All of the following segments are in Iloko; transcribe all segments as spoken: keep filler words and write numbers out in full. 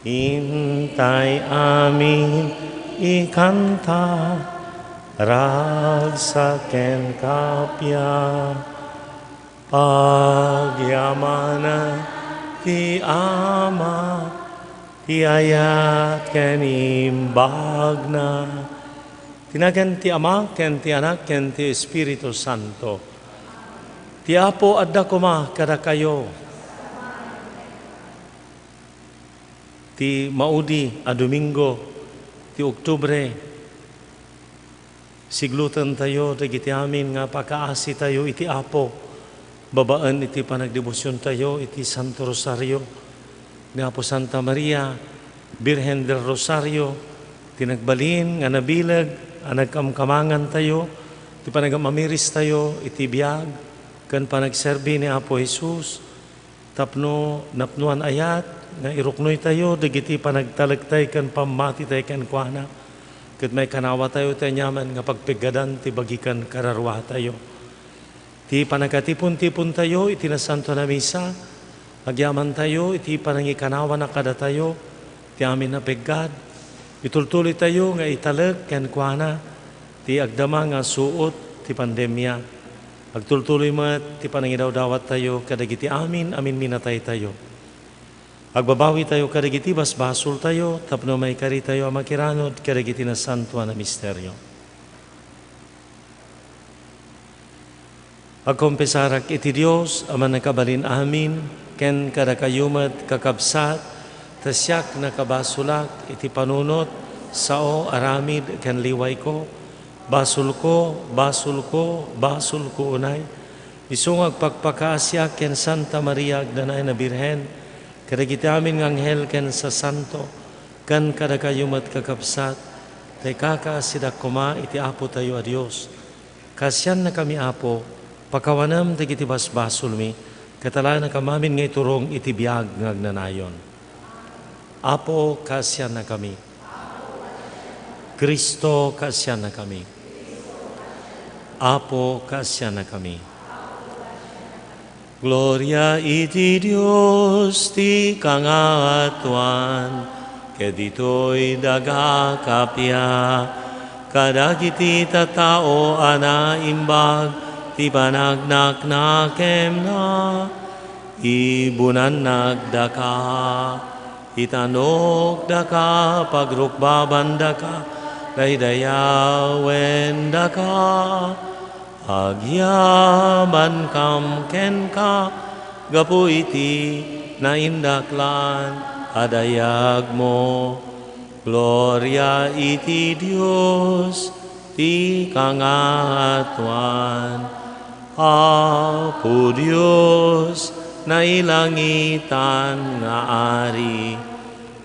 Intay amin ikanta, ragsak ken kappia. Pagyamanen ti Ama, ti ayat ken imbagna. Ti nagan ti Ama, ken ti Anak, ken ti Espiritu Santo. Ti Apo adda koma kadakayo. Ti maudi a Domingo ti Oktubre, siglutentayo dagiti amin nga pakaasitayo iti Apo babaen iti panagdebosiontayo iti Santo Rosario ni Apo Santa Maria, Birhen del Rosario, ti nagbalin nga nabileg a nagkamkamangantayo, ti panagam-amiristayo iti biag ken panagserbi ni Apo Jesus, tapno napnoan ayat nga iruknoytayo dagiti panagtalektayo ken pammatitayo kenkuana, ket maikanawatayo ti aniaman nga pagpiggadan ti bagi ken kararuatayo. Ti panagkatipon-tipontayo iti Nasantoan a Misa, agyamantayo iti panangikanawana kadatayo ti amin a peggad. Itultuloytayo nga italek kenkuana ti agdama nga suot ti pandemia. Agtultuloy met ti panangidawdawattayo kadagiti amin a minminataytayo. Agbabawitayo kadagiti basbasoltayo tapno maikaritayo a makiranod kadagiti nasantoan a misterio. Agkompesarak iti Dios a Mannakabalin-amin, ken kadakayo met, kakabsat, ta siak nakabasolak iti panunot, sao, aramid, ken liwayko. Basolko, basolko, basolko unay. Isu nga agpakpakaasiak ken Santa Maria Agdanay a Birhen, kadagiti amin nga anghel ken sasanto, ken kadakayo met, kakabsat, ta ikakaasidak koma iti Apotayo a Dios. Kaasiannakami, Apo, pakawanem dagiti basbasolmi, ket alaenakam amin nga iturong iti biag nga agnanayon. Apo, kaasiannakami. Cristo, kaasiannakami. Apo, kaasiannakami. Gloria iti Dios ti kangatoan, ket ditoy daga kappia, kadagiti tattao a naimbag ti panagnaknakemna. Ibunannak daka, itanok daka, pagrukbaban daka, daydayawen daka. Agyamankam kenka gapu iti naindaklan a dayagmo. Gloria iti Dios ti kangatoan. Apo Dios, nailangitan nga Ari,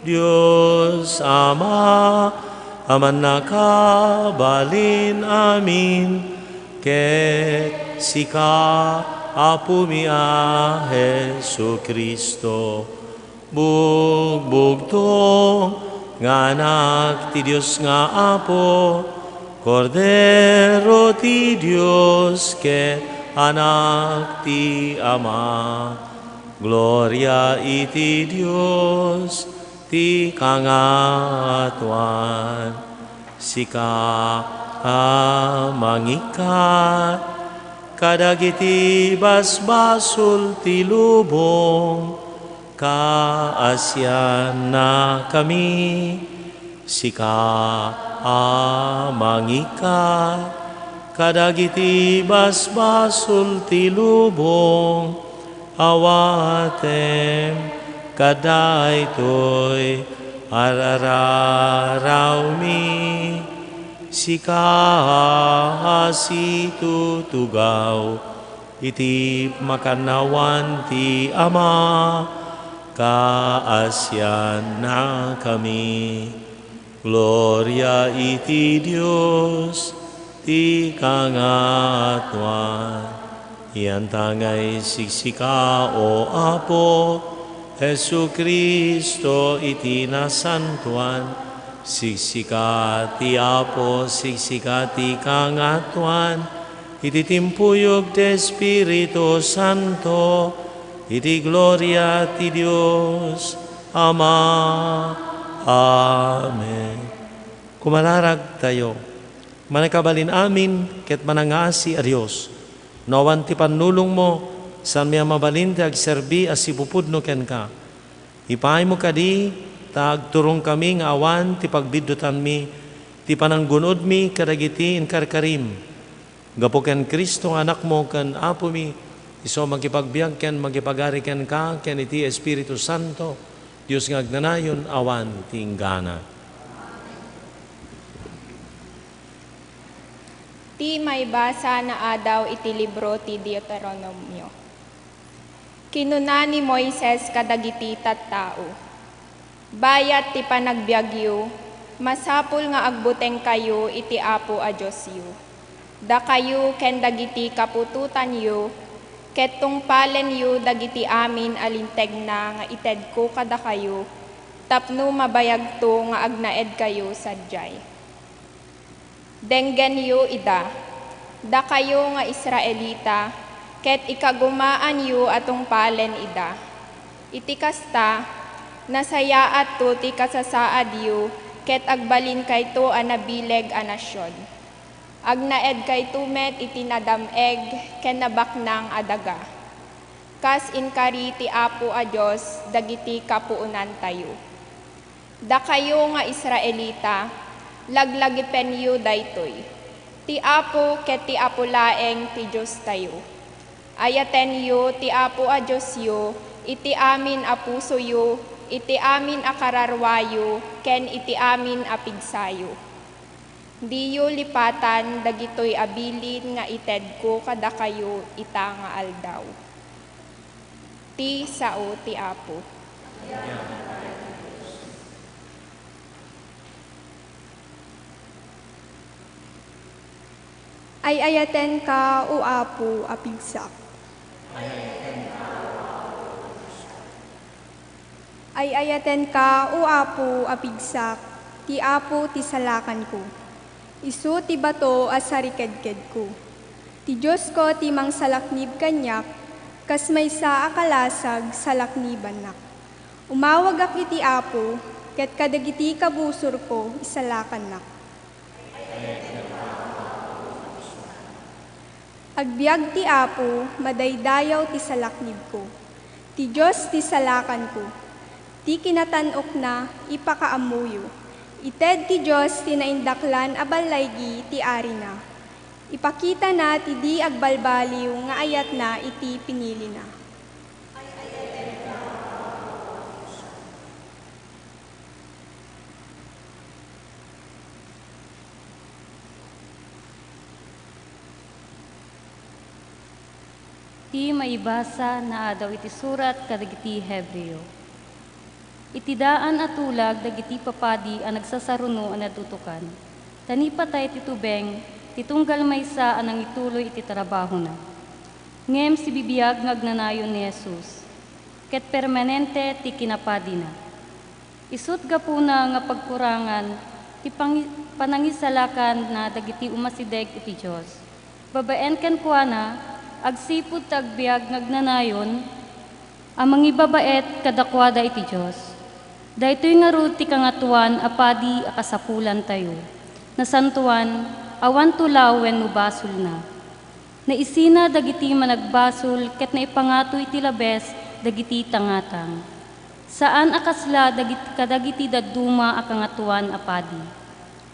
Dios Ama a Mannakabalin-amin, ket sika, Apomi a Jesu-Cristo, bugbugtong nga Anak ti Dios nga Apo, Kordero ti Dios ket Anak ti Ama. Gloria iti Dios ti kangatoan. Sika a mangikkat kadagiti basbasol ti lubong, kaasiannakami. Sika a mangikkat kadagiti basbasol ti lubong, awatem kadaytoy arararawmi. Sika a situtugaw iti makannawan ti Ama, kaasiannakami. Gloria iti Dios ti kangatoan. Iyan ta nga isiksika, O Apo, Jesu-Cristo iti nasantoan, siksika ti Apo, siksika ti kangatoan, iti timpuyog ti Espiritu Santo, iti gloria ti Dios, Ama. Amen. Kumararagtayo. Mannakabalin amin ket manangngaasi a Dios, no awan ti pannulongmo, saanmi a mabalin ti agserbi a sipupudno kenka. Ipaaymo kadi ta agturongkami nga awan ti pagbiddutanmi ti pananggun-odmi kadagiti inkarkarim. Gapu ken Cristo nga Anakmo ken Apomi, isu a makipagbiag ken makipagari kenka ken iti Espiritu Santo, Dios nga agnanayon awan ti inggana. Ti maibasa nga adaw iti libro ti Deuteronomio. Kinuna ni Moises kadagiti tattao, "Bayat ti panagbiagyo, masapul nga agbutengkayo iti Apo a Diosyo, dakayo ken dagiti kaputotanyo, ket tungpalenyo dagiti amin a linteg na nga itedko kadakayo tapno mabayagto nga agnaedkayo sadiay." Denggenyo ida, dakayo nga Israelita, ket ikagumaanyo a tungpalen ida. Iti kasta, nasayaatto ti kasasaadyo ket agbalinkayto a nabileg a nasion. Agnaedkayto met iti nadam-eg ken nabaknang a daga, kas inkari ti Apo a Dios dagiti kapuonantayo. Dakayo nga Israelita, laglagipenyo daytoy: ti Apo ket ti Apo laeng ti Diostayo. Ayatenyo ti Apo a Diosyo iti amin a pusoyo, iti amin a kararwayo, ken iti amin a pigsayo. Diyo lipatan dagitoy a bilin nga itedko kadakayo ita nga aldaw. Ti sao ti Apo. Ay-ayatenka, O Apo, a pigsak. Ay-ayatenka, O Apo, a pigsak, ti Apo ti salakanko. Isu ti bato a sarikedkedko. Ti Diosko ti mangsalaknib kaniak, kas maysa a kalasag salaknibannak. Umawagak iti Apo, ket kadagiti kabusorko isalakannak. Agbiag ti Apo, madaydayaw ti salaknibko. Ti Dios ti salakanko. Ti kinatan-okna, ipakaammoyo. Ited ti Dios ti naindaklan a ballaygi ti arina. Ipakitana ti di agbalbaliw nga ayatna iti pinilina. Ti maibasa nga adaw iti surat kadagiti Hebreo. Iti daan a tulag dagiti papadi a nagsasaruno a nadutokan, ta ni patay ti tubeng ti tunggal maysa a nangituloy iti trabahona. Ngem sibibiag nga agnanayon ni Jesus, ket permanente ti kinapadina. Isut' gapuna nga pagkurangan ti pangi-, panangisalakanna dagiti umasideg iti Dios. Babaen kenkuana, agsipud ta agbiag nga agnanayon a mangibabaet kadakuada iti Dios. Daytoy ngarud ti Kangatoan a Padi a kasapulantayo. Nasantoan, awan tulaw wenno basolna. Naisina dagiti managbasol ket naipangato iti labes dagiti tangatang. Saan a kasla dagit-, kadagiti dadduma a Kangatoan a Padi.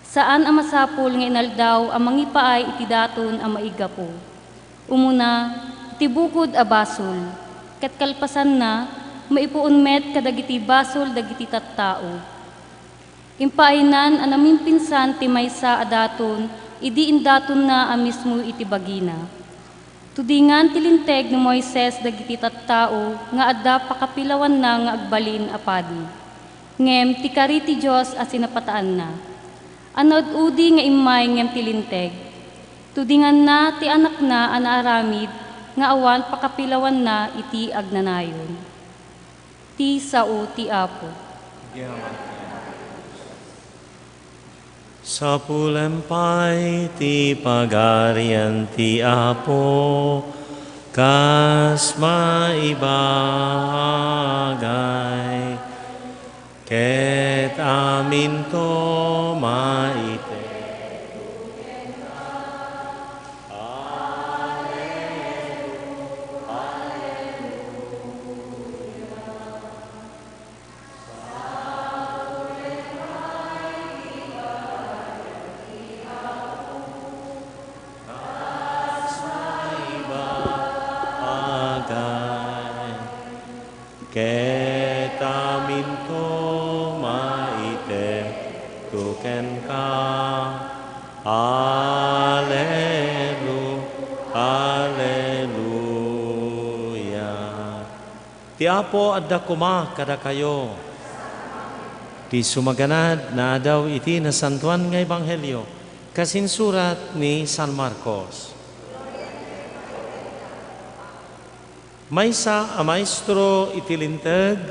Saan a masapul nga inaldaw a mangipaay iti daton a maigapu. Umuna, iti bukod a basol, ket kalpasanna, maipuon met kadagiti basol dagiti tattao. Impaaynan a namimpinsan ti maysa a daton idi indatonna a mismo iti bagina. Tudingan ti Linteg ni Moises dagiti tattao nga adda pakapilawanna nga agbalin a padi. Ngem ti kari ti Dios a sinapataanna. Ania ud-udi nga immay ngem ti Linteg. Tudinganna ti Anakna a naaramid nga awan pakapilawanna iti agnanayon. Ti sao ti Apo. Sapulem pay ti Pagarian ti Apo, kas maibagay. Aminto maited. Ket aminto maited kenka. Alelu-, Aleluya. Ti Apo adda koma kadakayo. Ti sumaganad nga adaw iti Nasantoan nga Ebanghelio kas insurat ni San Marcos. Maysa a maestro iti Linteg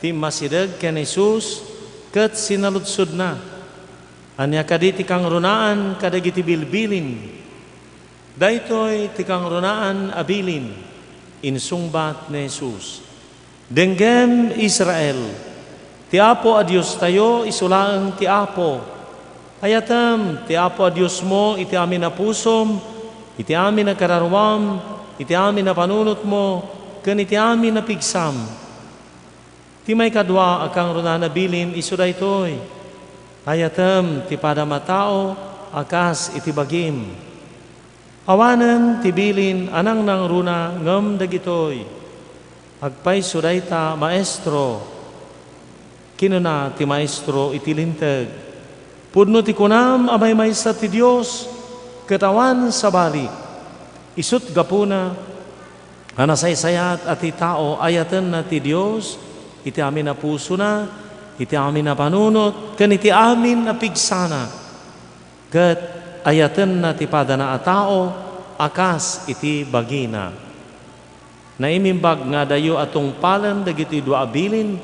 ti immasideg ken Jesus ket sinaludsodna, "Ania kadi ti kangrunaan kadagiti bilbilin?" "Daytoy ti kangrunaan a bilin," insungbat ni Jesus. "Denggem, Israel, ti Apo a Diostayo isu laeng ti Apo. Ayatem ti Apo a Diosmo iti amin a pusom, iti amin a kararuam, iti amin a panunotmo, ken iti amin a pigsam." Ti maikadua a kangrunaan a bilin isu daytoy, "Ayatem ti padam a tao a kas iti bagim." Awanen ti bilin a nangnangruna ngem dagitoy, "Agpayso dayta, Maestro," kinuna ti maestro iti Linteg. "Pudno ti kunam a maymaysa ti Dios, ket awan sabali. Isut' gapuna a nasaysayat a ti tao ayatenna ti Dios iti amin a pusona, iti amin a panunot, ken iti amin a pigsana. Ket ayatenna ti padana a tao a kas iti bagina." Naimimbag nga adayo a tungpalen dagiti dua a bilin,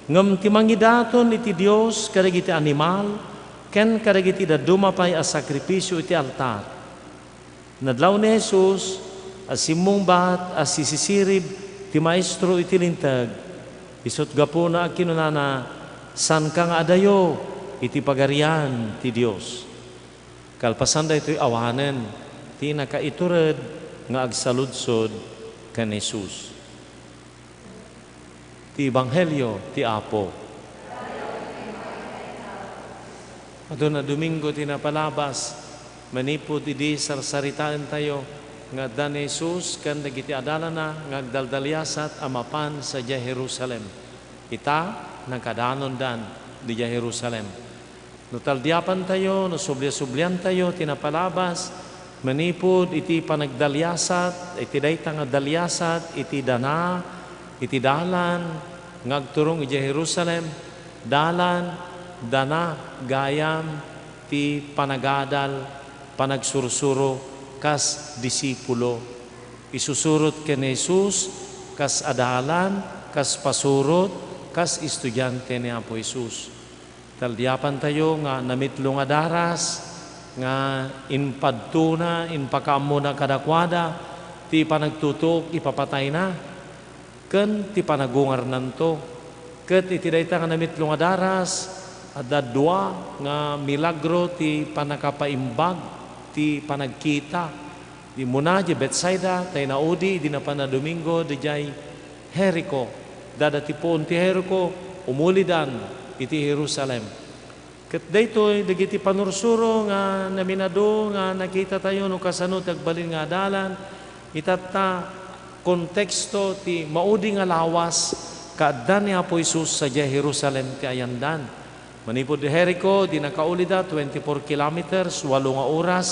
ngem ti mangidaton iti Dios kadagiti animal ken kadagiti dadduma pay a sakrifisio iti altar. Nadlaw ni Jesus a simmungbat a sisisirib ti maestro iti Linteg. Isut' gapuna a kinunana, "Saanka nga adayo iti Pagarian ti Dios." Kalpasan daytoy, awanen ti nakaitured nga agsaludsod ken Jesus. Ti Ebanghelio ti Apo. Aduna Domingo ti napalabas, manipud idi sarsaritaentayo nga adda ni Jesus ken dagiti adalana nga agdaldaliasat a mapan sadiay Jerusalem. Ita, nangkadanondan diay Jerusalem. No taldiapantayo, no subliasubliantayo ti napalabas, manipud iti panagdaliasat, iti dayta nga daliasat, iti dana, iti dalan nga agturong idiay Jerusalem, dalan, dana, gayam ti panagadal, panagsursuro kas disipulo. Isusurot ken ni Jesus kas adalan, kas pasurot, kas estudiante ni Apo Jesus. Taldiapantayo nga namitlo nga daras nga impadtona, impakaammona kadakuada ti panagtutuok ipapatayna ken ti panagungarnanto. Ket iti dayta nga namitlo nga daras, adda dua nga milagro ti pannakapaimbag ti panagkita. Immuna idiay Betsaida, ta inaudi idi napan a Domingo idiay Jerico. Adda ti puon ti Jerico, umulidan iti Jerusalem. Ket daytoy dagiti panursuro nga naminado nga nakitatayo no kasano ti agbalin nga adalan, itatta konteksto ti maudi nga lawas kaadda ni Apo Jesus sadiay Jerusalem ti ayandan. Manipud Jerico, idi nakaulida, twenty-four kilometers, walo nga oras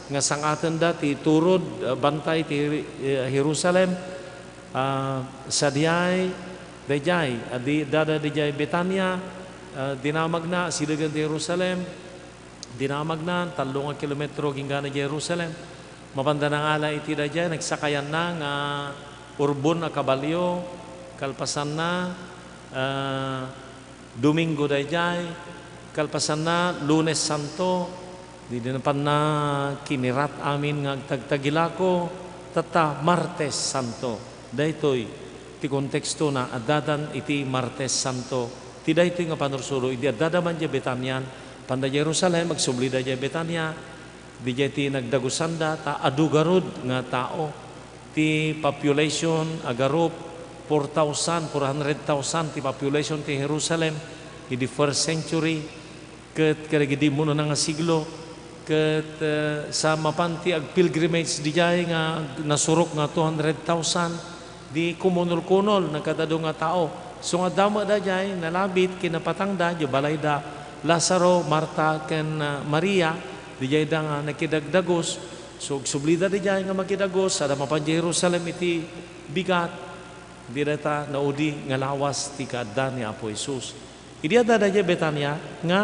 nga sang-atenda ti turod, ah, bantay ti, eh, Jerusalem. Ah, sadiay, daydiay, adda, adda daydiay Betania, ah, dinamagna, asidegen ti Jerusalem, dinamagna, tallo nga kilometro agingga idiay Jerusalem. Mapanda nangala iti daydiay, nagsakayanna nga urbon a kabalio, kalpasanna, ah, Domingo daydiay, kalpasanna, Lunes Santo, idi napanna kinirat amin nga agtagtagilako, tatta, Martes Santo. Daytoy ti kontekstona, addadan iti Martes Santo. Ti daytoy nga panursuro, idi addada man idiay Betania, panda Jerusalem, agsublida idiay Betania, didiay ti nagdagusanda, ta adu garud nga tao ti population, agarup, four thousand, four hundred thousand ti population ti Jerusalem idi first century. Ket kadagidi immunona nga siglo, ket, eh, sa mapan ti agpilgrimage didiay nga nasurok nga two hundred thousand, di kumunol-kunol, nagkadadu nga tao. So, nga adda met daydiay nalabit ken napatangda, diay balayda, Lazaro, Marta, ken, ah, Maria, didiayda nga nakidagdagus. So, agsublida didiay nga makidagus, adda mapan diay Jerusalem iti bigat, di dayta naudi nga lawas ti kaadda ni Apo Jesus. Idi addada idiay Betania nga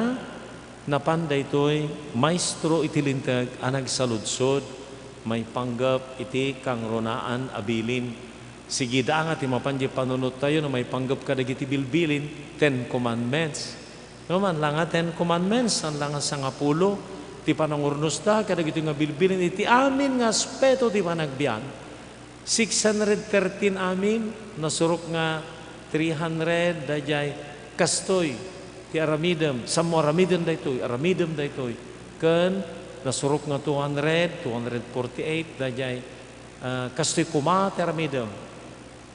napan daytoy maestro iti Linteg a nagsaludsod maipanggep iti kangrunaan a bilin. Sigida nga ti mapan idiay panunottayo no maipanggep kadagiti bilbilin, Ten Commandments. Ngem, saan la nga Ten Commandments, saan la nga sangapulo ti panangurnosda kadagitoy nga bilbilin iti amin nga aspeto ti panagbiag. Six hundred thirteen amin, nasurok nga three hundred daydiay. Kastoy ti aramidem, saanmo aramiden daytoy, aramidem daytoy. Ken nasurok nga two hundred, two hundred forty-eight daydiay. Ah, kastoy koma ti aramidem.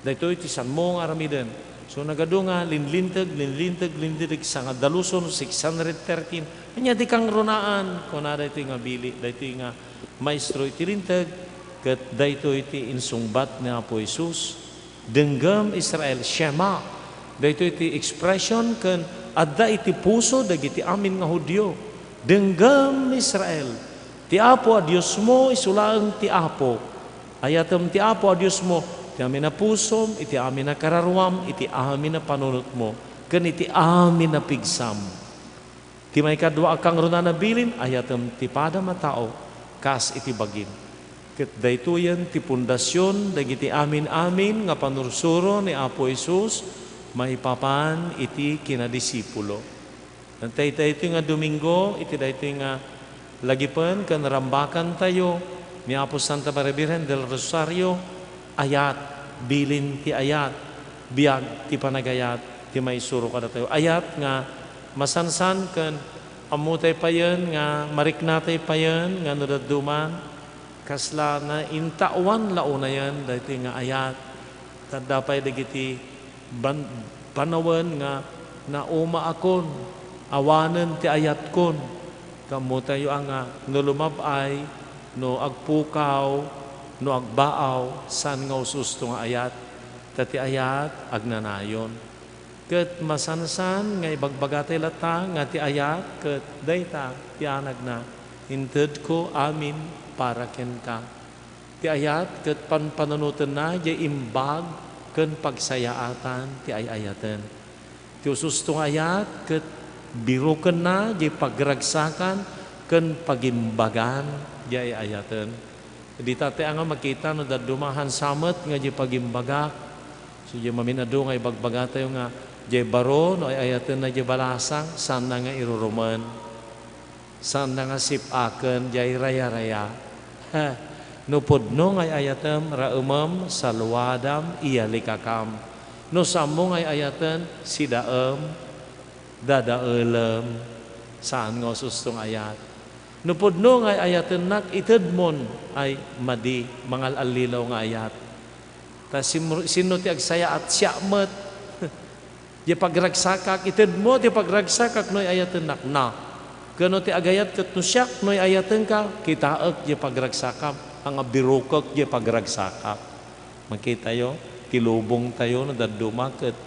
Daytoy ti saanmo nga aramiden. So, nagadu nga linlinteg, linlinteg, linlinteg, sangadaluson, six hundred thirteen. Ania ti kangrunaan? Kuna daytoy nga bili, daytoy nga maestro iti Linteg, ket daytoy ti insungbat ni Apo Jesus, "Denggem, Israel, Shema." Daytoy ti expression ken adda iti puso dagiti amin nga Judio. "Denggem, Israel, ti Apo a Diosmo isu laeng ti Apo. Ayatem ti Apo a Diosmo iti amin a pusom, iti amin a kararuam, iti amin a panunotmo, ken iti amin a pigsam." Ti maikadua a kangrunaan a bilin, ayatem ti padam a tao kas iti bagim. Ket daytoyen ti pundasion dagiti amin-amin nga panursuro ni Apo Jesus maipapan iti kinadisipulo. Ket daytoy nga Domingo, iti daytoy nga lagipen ken rambakantayo ni Apo Santa Maria Birhen del Rosario, ayat, bilin ti ayat, biag ti panagayat ti maisuro kadatayo. Ayat nga masansan ken ammotay payen nga mariknatay payen nga no dadduma, kasla naintawan la unayen daytoy nga ayat. Ta adda pay dagiti ban-, banawen nga naumaakon, awanen ti ayatkon. Ammotayo a nga no lumab-ay, no agpukaw, no agbaaw, saan nga us-usto nga ayat. Ta ti ayat agnanayon. Ket masansan nga ibagbagatay latta nga ti ayat ket dayta ti anagna, "Intedko amin para kenka." Ti ayat ket panpananutenna diay imbag ken pagsayaatan ti ay-ayaten. Ti ususto nga ayat ket birokenna diay pagragsakan ken pagimbagan diay ay-ayaten. Dita ti anga makita no dadduma hansamet nga diay pagimbagak. So, diay mamin-adu nga ibagbagatayo nga diay baro no ay-ayatenna diay balasang, saanna nga irurumen. Saanna nga sip-aken diay rayaraya. No pudno nga ay-ayatem, raemem, saluadam, iyalikakam. No saanmo nga ay-ayaten, sidaem, dadaelem. Saan nga ususto nga ayat. No pudno nga ay-ayatennak, itedmon ay madi, mangal-allilaw nga ayat. Ta simr-, sinno ti agsayaat? Siak met. Diay pagragsakak, itedmo ti pagragsakak no ay-ayatennak na. Ken no ti agayat ket no siak no ay-ayatenka, kitaek diay pagragsakam, nga birokek diay pagragsakak. Makitayo, ti lubongtayo no dadduma ket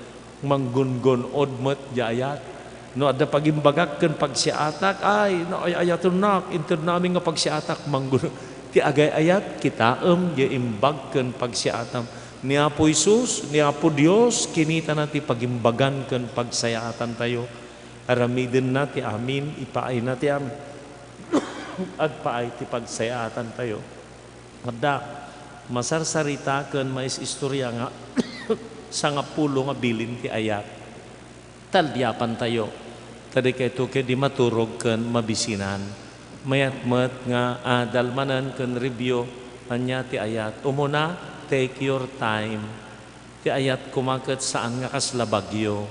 manggungun-od met diay ayat. No adda pagimbagak ken pagsiyaatak, ay, no ay-ayatennak, intedna amin nga pagsiyaatak, manggun-, ti agay-ayat, kitaem diay imbag ken pagsiyaatam. Ni Apo Jesus, ni Apo Dios, kinitana ti pagimbagan ken pagsayaatantayo. Aramidenna ti amin, ipaayna ti amin. Agpaay ti pagsayaatantayo. Adda masarsarita ken maisistorya nga sangapulo nga bilin ti ayat. Taldiapantayo. Ta dikayto ketdi maturog ken mabisinan. Mayat met nga adal manen ken review, ania ti ayat. Umuna, take your time. Ti ayat koma ket saan nga kasla bagyo.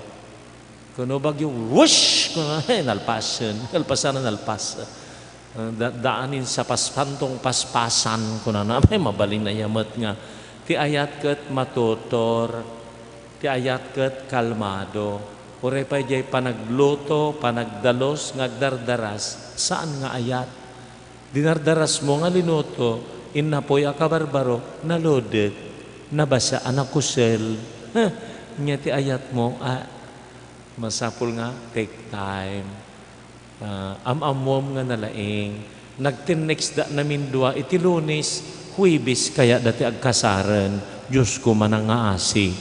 Kuno bagyo, whoosh! Kuno, eh, nalpasen. Nalpasan a nalpas. Ah, da-, daanin sa pas-, pantong paspasan, kunana, "Apay, mabalin aya met nga ti ayat ket matutor, ti ayat ket kalmado." Uray pay diay panagluto, panagdalus nga agdardaras, saan nga ayat. Dinardarasmo nga linuto, innapoy a kabarbaro, naludek, nabasa a nakusel. Nya ti ayatmo, a, masapul nga take time. Ah, am-ammoem nga nalaing. Nagtennext da namindua iti Lunes, Huwebes kayat da ti agkasaren. Diosko, manangngaasi.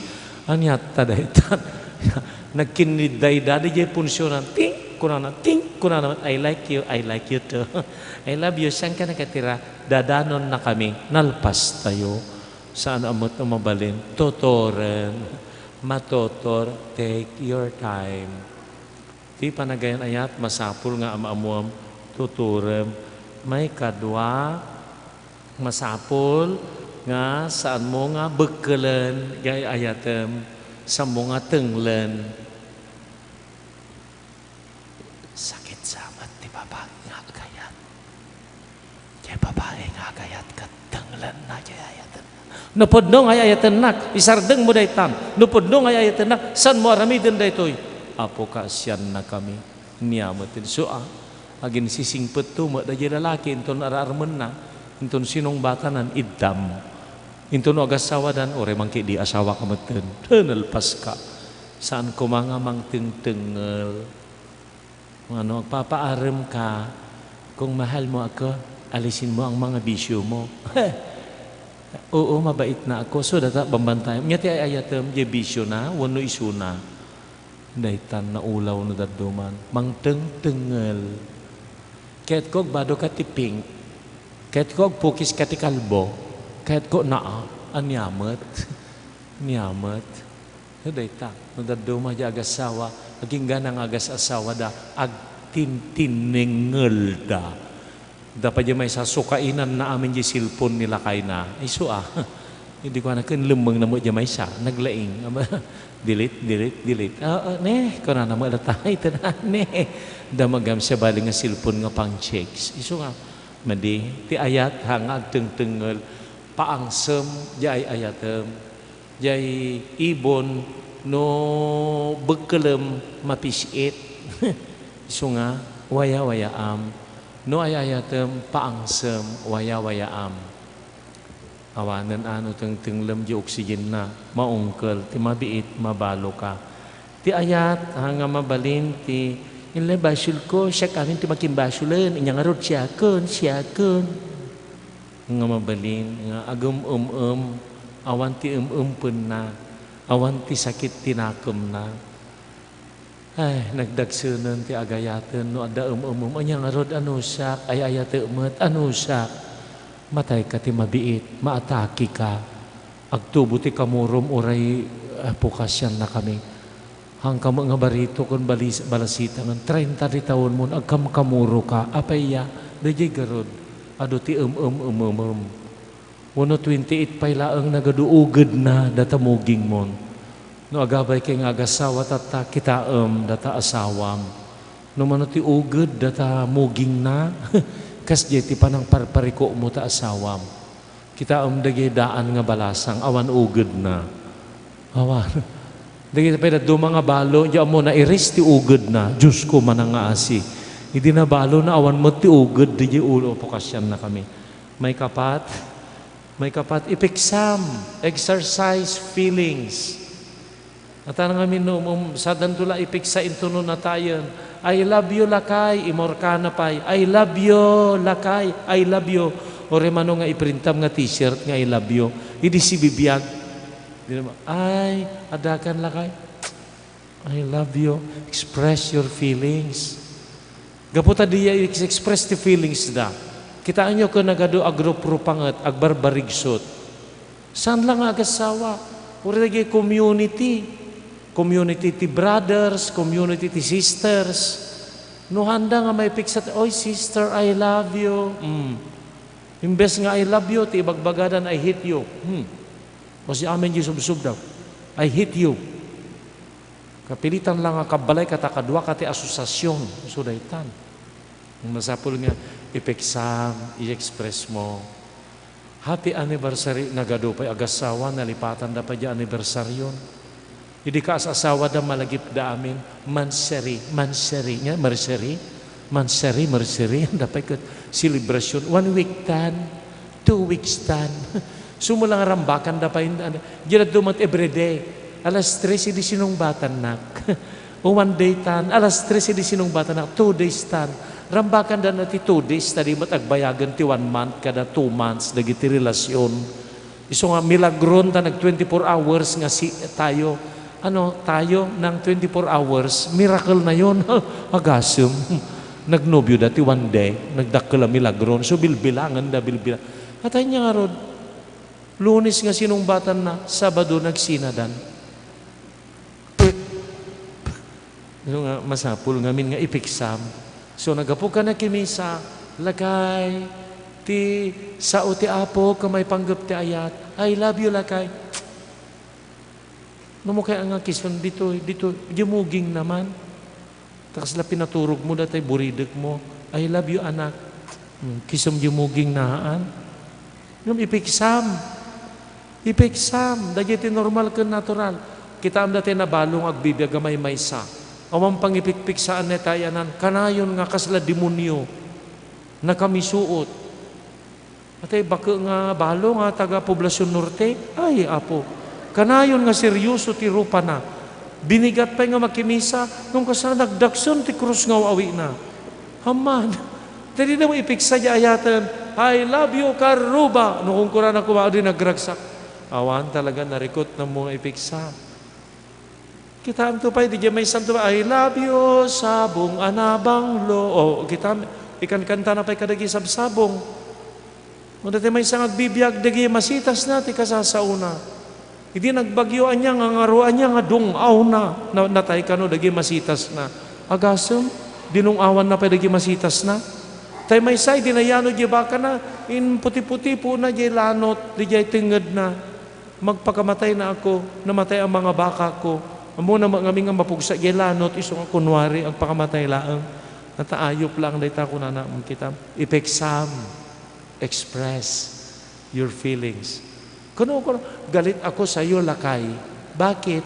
Ania ta dayta? Nagkinnidayda diay punsionan. Ting! Kunana, ting! Kunana, "I like you, I like you too." "I love you, saan ka nakatira?" "Dadanonnakami." Nalpastayo. Saan a met a mabalin? Tuturen. Matutor, take your time. Ti panagayan-ayat, masapul nga am-ammoem, tuturem. Maikadua, masapul nga saanmo nga bekkelen ti ay-ayatem, saanmo nga tenglen. Sakit sa met ti babai nga agayat. Diay babai nga agayat ket tenglenna diay ayatenna. No pudno nga ay-ayatennak, isardengmo daytan. No pudno nga ay-ayatennak, saanmo aramiden daytoy? Apo, kaasiannakami. Nia met ti isu a. Aginsisingpetto met daydiay lalaki inton ar-armenna, inton sinungbatanan, iddam. Inton no agassawadan, uray mangkidi asawaka metten. Nalpaska. Saan koma nga mangtengtengel. Ngano, agpapaarem ka, kung mahal mo ako, alisin mo ang mga bisyo mo. Oo, mabait na ako. So, data, bambantayan. Nya ti ay-ayatem, diay bisyo na, wenno isu na. Daytan naulaw no dadduman. Mangtengtengel. Kayatko agbado ka ti pink. Kayatko agpukis ka ti kalbo. Kayatko naa. Ania met. Ania met. No dayta, no dadduma diay agassawa, agingga nga agas-assawada, agtintinnengelda. Da pay diay maysa, sukainanna amin diay cellphone ni lakayna. Isu a. Idi kuana, ken lemmengna met diay maysa, naglaing. Delete, delete, delete. "Ah, ah, ne," kunana met dayta, "ita na, ne." Da magamsa bali nga cellphone nga pang-chicks. Isu nga, madi, ti ayat, ha, nga agtengtengel, paangsem, diay ay-ayatem. Diay ibon, no bekkelem, mapis-it. Isu nga, wayawayaam. No ay-ayatem, paangsem, wayawayaam. Awanen a no tengtenglem diay oxygen na, maungkel, ti mabiit, mabalo ka. Ti ayat, ha, nga mabalin, ti, "Inkay basolko, siak amin ti makimbasolen, inya ngarud siaken, siaken." Nga mabalin nga agem-em-em, awan ti em-empenna, awan ti sakit ti nakemna. Ay, nagdagsenen ti agayaten no adda em-em-em. Ania ngarud, anusak, ay-ayatek met, anusak. Matayka ti mabiit, maatake ka. Agtubo ti kamurom, uray, ah, pukasiannakami. Haanka met nga barito ken balis-, balasitangen, treinta ti taonmon, agkamkamuro ka. Apay ya? Daydiay garud, adu ti em-em-em-em. Wenno twenty-eight pay laeng nagadu ugedna data mugingmon. No agabay kay nga agassawa tatta, kitaem data asawam. No mano ti uged data mugingna, kasdiay ti panangparparikukmo ta asawam. Kitaem dagiti daan nga balasang, awan ugedna. Awan. Dagiti pay dadduma nga balo, diay ammo nairis ti ugedna. Diosko, manangngaasi. Idi nabalona, awan met ti uged, diay ulo, pukasiannakami. Maikapat, maikapat, ipiksam, exercise feelings. Ata ngamin no, um, um, sadanto la ipiksa intono natayen. "I love you, lakay." Imurkana pay, "I love you, lakay. I love you." Uray mano nga iprintam nga t-shirt nga "I love you." Idi sibibiag. Di naman, "Ay, adakan, lakay. I love you." Express your feelings. Gapu ta diay express ti feelings da. Kitaenyo ken nagadu agruprupanget, agbarbarigsot. Saan la nga agassawa? Uray dagiti community. Community ti brothers, community ti sisters. No haanda nga maipiksa, "Oy, sister, I love you." Hmm. Imbes nga "I love you," ti ibagbagadan, "I hate you." Hmm. Kasi amin di subsub daw. "I hate you." Kapilitan lang nga kabbalay ket a kaduaka ti asosiasion, isu daytan. Masapul nga ipiksam, i-express mo. Happy anniversary, nagadu pay agassawa, nalipatanda pay diay anniversaryon. Idi kas-asawada, malagipda amin, mansary, mansary, nga, marsary? Mansary, marsary, anda pay ket selebrasyon. One week tan, two weeks tan. Sumula nga rambakanda pay, ano, diay daduma met everyday. Alas tres idi sinungbatannak. O one day tan, alas tres idi sinungbatannak, two days tan. Rambakanda na ti two days, ta di met agbayagen ti one month kada two months dagiti relasyon. Isu nga milagron ta nag twenty-four hours nga si tayo. Ano, tayo ng twenty-four hours, miracle na yon. Agasem. Nagnobioda ti one day, nagdakkel a milagron. So, bilbilangenda, bilbilang. Atay niya ngarud, Lunes nga sinungbatanna, Sabado nagsinadan. Isu nga masapul ngamin nga ipiksam. So, naggapu ka na iti misa, lakay, ti sao ti Apo, ket maipanggep ti ayat. I love you, lakay. No, mo kaya nga kison, ditoy, ditoy, diay muging naman. Ta kasla pinaturogmo datay buridekmo, "I love you, anak." Hmm, kisem diay muging naan. Ngem ipiksam. Ipiksam. Daydiay ti normal ken natural. Kitaem datay nabalo nga agbibiag a maymaysa. Awan pangipikpiksaan dayta ay anan. Kanayon nga kasla demonio. Nakamisuot. Atay baket nga balo nga taga Poblacion Norte? Ay, Apo, kanayon nga serioso ti rupana. Binigat pay nga makimisa, ngem kasla nagdaksen ti krus nga aw-awina. Amman, ta dida mo ipiksa diay ayaten, "I love you, Karuba." No kunkunana koma, adi nagragsak. Awan talaga narikot na mo nga ipiksa. Kitaem to pay, diay maysanto pay, "I love you, sabong a nabanglo." O, kitaem, ikankantana pay kadagiti sabsabong. Ngem dayta maysa nga agbibiag, dagiti masitasna ti kasasaona. Idi nagbagyo, ania nga ngarud, ania nga dung-awna, na-, natay kano dagiti masitasna. Agasem, dinung-awanna pay dagiti masitasna. Tay maysa, idi nayano diay bakana, imputi-puti pona diay lanot, diay tengngedna. Magpakamatay na ako, namatay ang mga bakako. Ammona met ngamin nga mapugsa diay lanot, isu nga kunwari, agpakamatay laeng. Nataayop laeng dayta, kunana, mm, kita, ipiksam, express your feelings. Kuno, kuno, "Galit ako sa'yo, lakay." Bakit?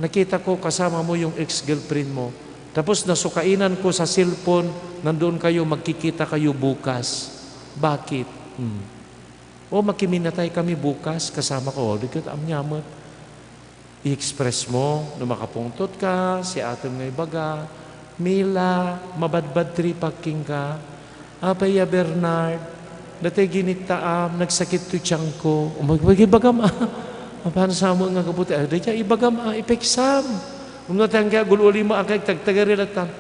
Nakita ko kasama mo yung ex-girlfriend mo. Tapos nasukainan ko sa cellphone, nandoon kayo, magkikita kayo bukas. Bakit? Hmm. O, makiminatay kami bukas, kasama ko. O, di ka, ania met. I-express mo, no makapungtot ka, siatem nga ibaga, "Mila, mabadbad ti ripak kenka. Apay a, Bernard, datay ginittaam, nagsakit ti tiangko." O, mag-, mag-, ibagam, ah. Mapan sa mo nga kabuti, ah, dayta, ibagam, ah, ipiksam. Umno tayang kaya gul-uli mo, akay tagtagari latan.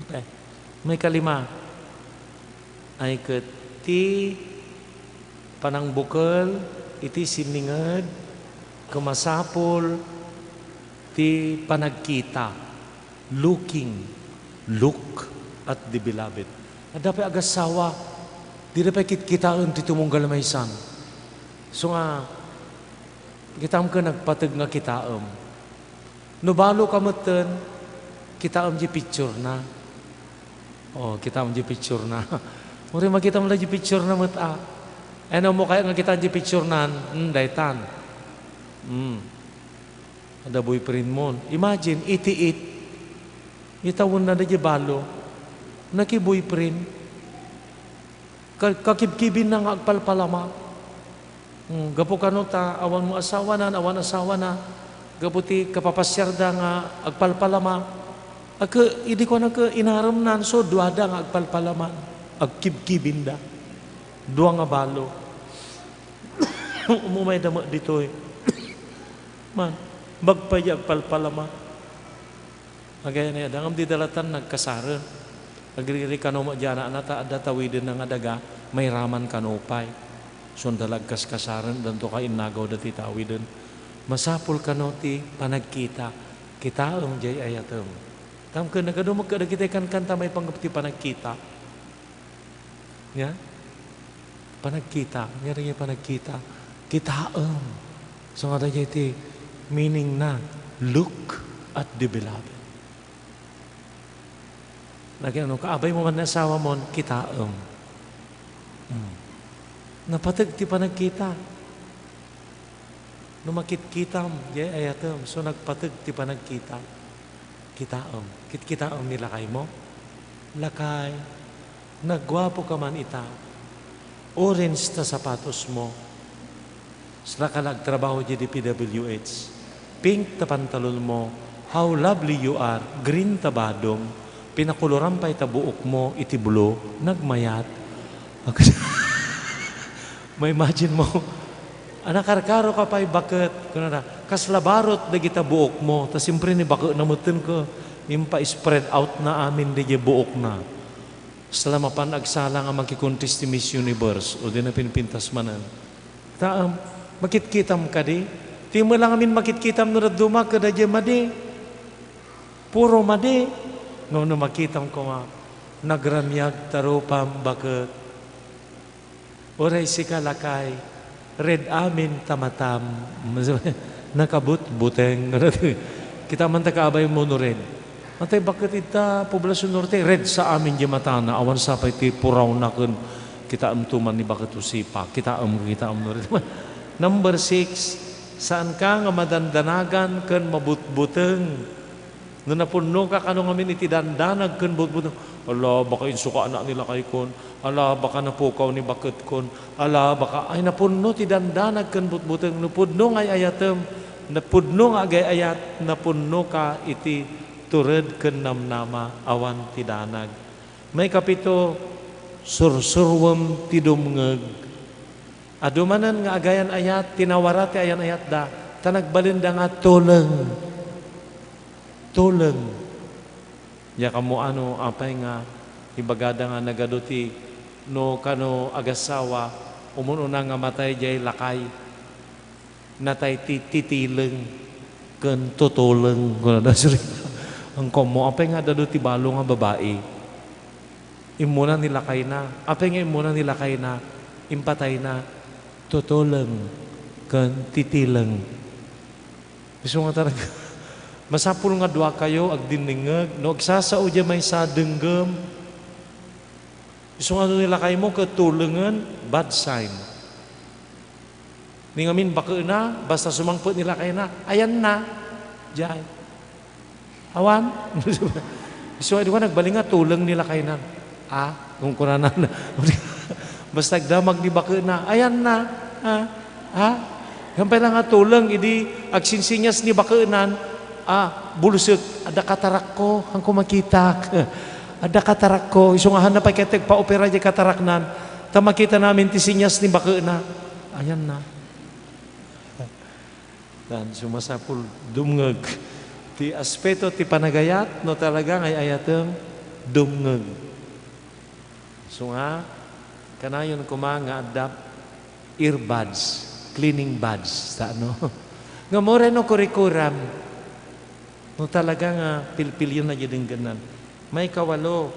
Okay. Maikalima, ay ket ti panangbukel iti sinninged, ket masapul ti panagkita, looking, look at the beloved. Adda pay agassawa, dida pay kitkitaen ti tumunggal maysan. So nga, kitaem ken nagpateg nga kitaem. No balo ka metten, kitaem diay picture na. O, kitaem diay picture na. Uray makitam la diay picture na met, a. Ay, no, mo kaya nga kitaem diay picture na, hmm, daytan. Hmm. Adda boyfriend mo. Imagine, itiit. Itawen na diay balo. Naki-boyfriend. Ka-, kakibkibin na nga agpalpalama. Hmm, gapu kano ta awan mo asawanan, awan asawana, gapu ti kapapasiarda nga agpalpalama. Ket idi kuana ket inaremnan, so duada nga agpalpalama, agkibkibinda. Dua nga balo. Umumayda met ditoy. Man, bagpay di agpalpalama. Agayam, adda ngem dida latan nagkasaren. Agriri kano met diay anakna ta adda tawidenna nga daga, mairaman kano pay. Sunda la agkaskasaren, danto ka innagawda ti tawiden. Masapul kano ti panagkita. Kitaem diay ayatem. Kitaem ket nagadu met kadagiti kankanta maipanggep ti panagkita. Nia? Panagkita, ania dagiti panagkita? Kitaem. So nga dagiti meaning na, look at the beloved. Lagi ano, kaabay mo man ni asawa mo, kitaem. Hmm. Napateg ti panagkita. No makitkitam, jay ayatem, so nagpateg ti panagkita. Kitaem. Kitkitaem ni lakay mo? Lakay, nagguapo ka man ita. Orange ta sapatos mo. Saka la agtrabaho di D P W H. Pink ta pantalon mo. How lovely you are. Green ta badom. Pinakoloran pay ta buok mo iti blue. Nagmayat. Mag-, ma-imagine mo. Ania, karkaro ka pay baket. Kunana, kasla barot dagita buok mo. Ta siempre ni baketna metten ko. Impa-spread out na amin di buok na. Sala mapan agsala nga makikontest ti Miss Universe, o di na pinpintas manen. Ta, um, makitkitam kadi? Ti mo lang amin makitkitam no dadduma, kada di madi. Puro madi. Ngem no makitam koma, nagramiag ta rupam baket. Uray sika lakay, red amin ta matam. Nakabutbuteng. Kita man ta kaabay mo no red. Antay baket ita Poblacion Norte, red sa amin di matana. Awan sapay ti purawna ken kitaem to man ni baket o sipa. Kitaem, kitaem no red. Number six, saan ka nga madandanagan ken mabutbuteng. No napunnoka kano ngamin iti dandanag ken butbuteng, "Ala, baka insukanak ni lakaykon. Ala, baka napukaw ni baketkon. Ala, baka," ay, napunno ti dandanag ken butbuteng. No pudno nga ay-ayatem, napudno nga agay-ayat, napunnoka iti tured ken namnama, awan ti danag. Maikapito, sursuruem ti dumngeg. Adu manen nga agayan-ayat, tinawara ti ayan-ayatda, ta nagbalenda nga tuleng. Tuleng. Diak ammo no apay nga ibagada nga nagadu ti no kano agassawa, umun-una nga matay diay lakay. Natay ti titileng ken tutuleng, kunada. Sir, ang komo, apay nga adda ti balo nga babai? Immuna ni lakayna. Apay nga immuna ni lakayna? Impatayna. Tutuleng ken titileng. Isu nga talaga. Masapul nga duakayo agdinningeg. No agsasao diay maysa, denggem. Isu nga no ni lakaymo ket tulengen, bad sign. Ni ngamin bakena, basta sumangpet ni lakayna, ayanna. Diay. Awan. Isu nga, di ba, nagbalin nga tuleng ni lakayna. Ah, kung kunana. Basta agdamag ni bakena, ayanna. Ah, ah. Yan pala nga tuleng, idi agsinsinyas ni bakenan, ah, bulsek, adda katarakko, hanko makitak. Adda katarakko, isu nga hanna pay ket agpa-opera diay kataraknan, ta makitana amin ti sinyas ni bakena. Ayanna. Tan, so masapul, dumngeg. Ti aspeto ti panagayat, no talaga nga ay-ayatem, dumngeg. So nga, kanayon koma nga adda earbuds, cleaning buds, ta ano? Nga more no kurikuram, no talaga nga pilpilienna diay denggennan. Maikawalo,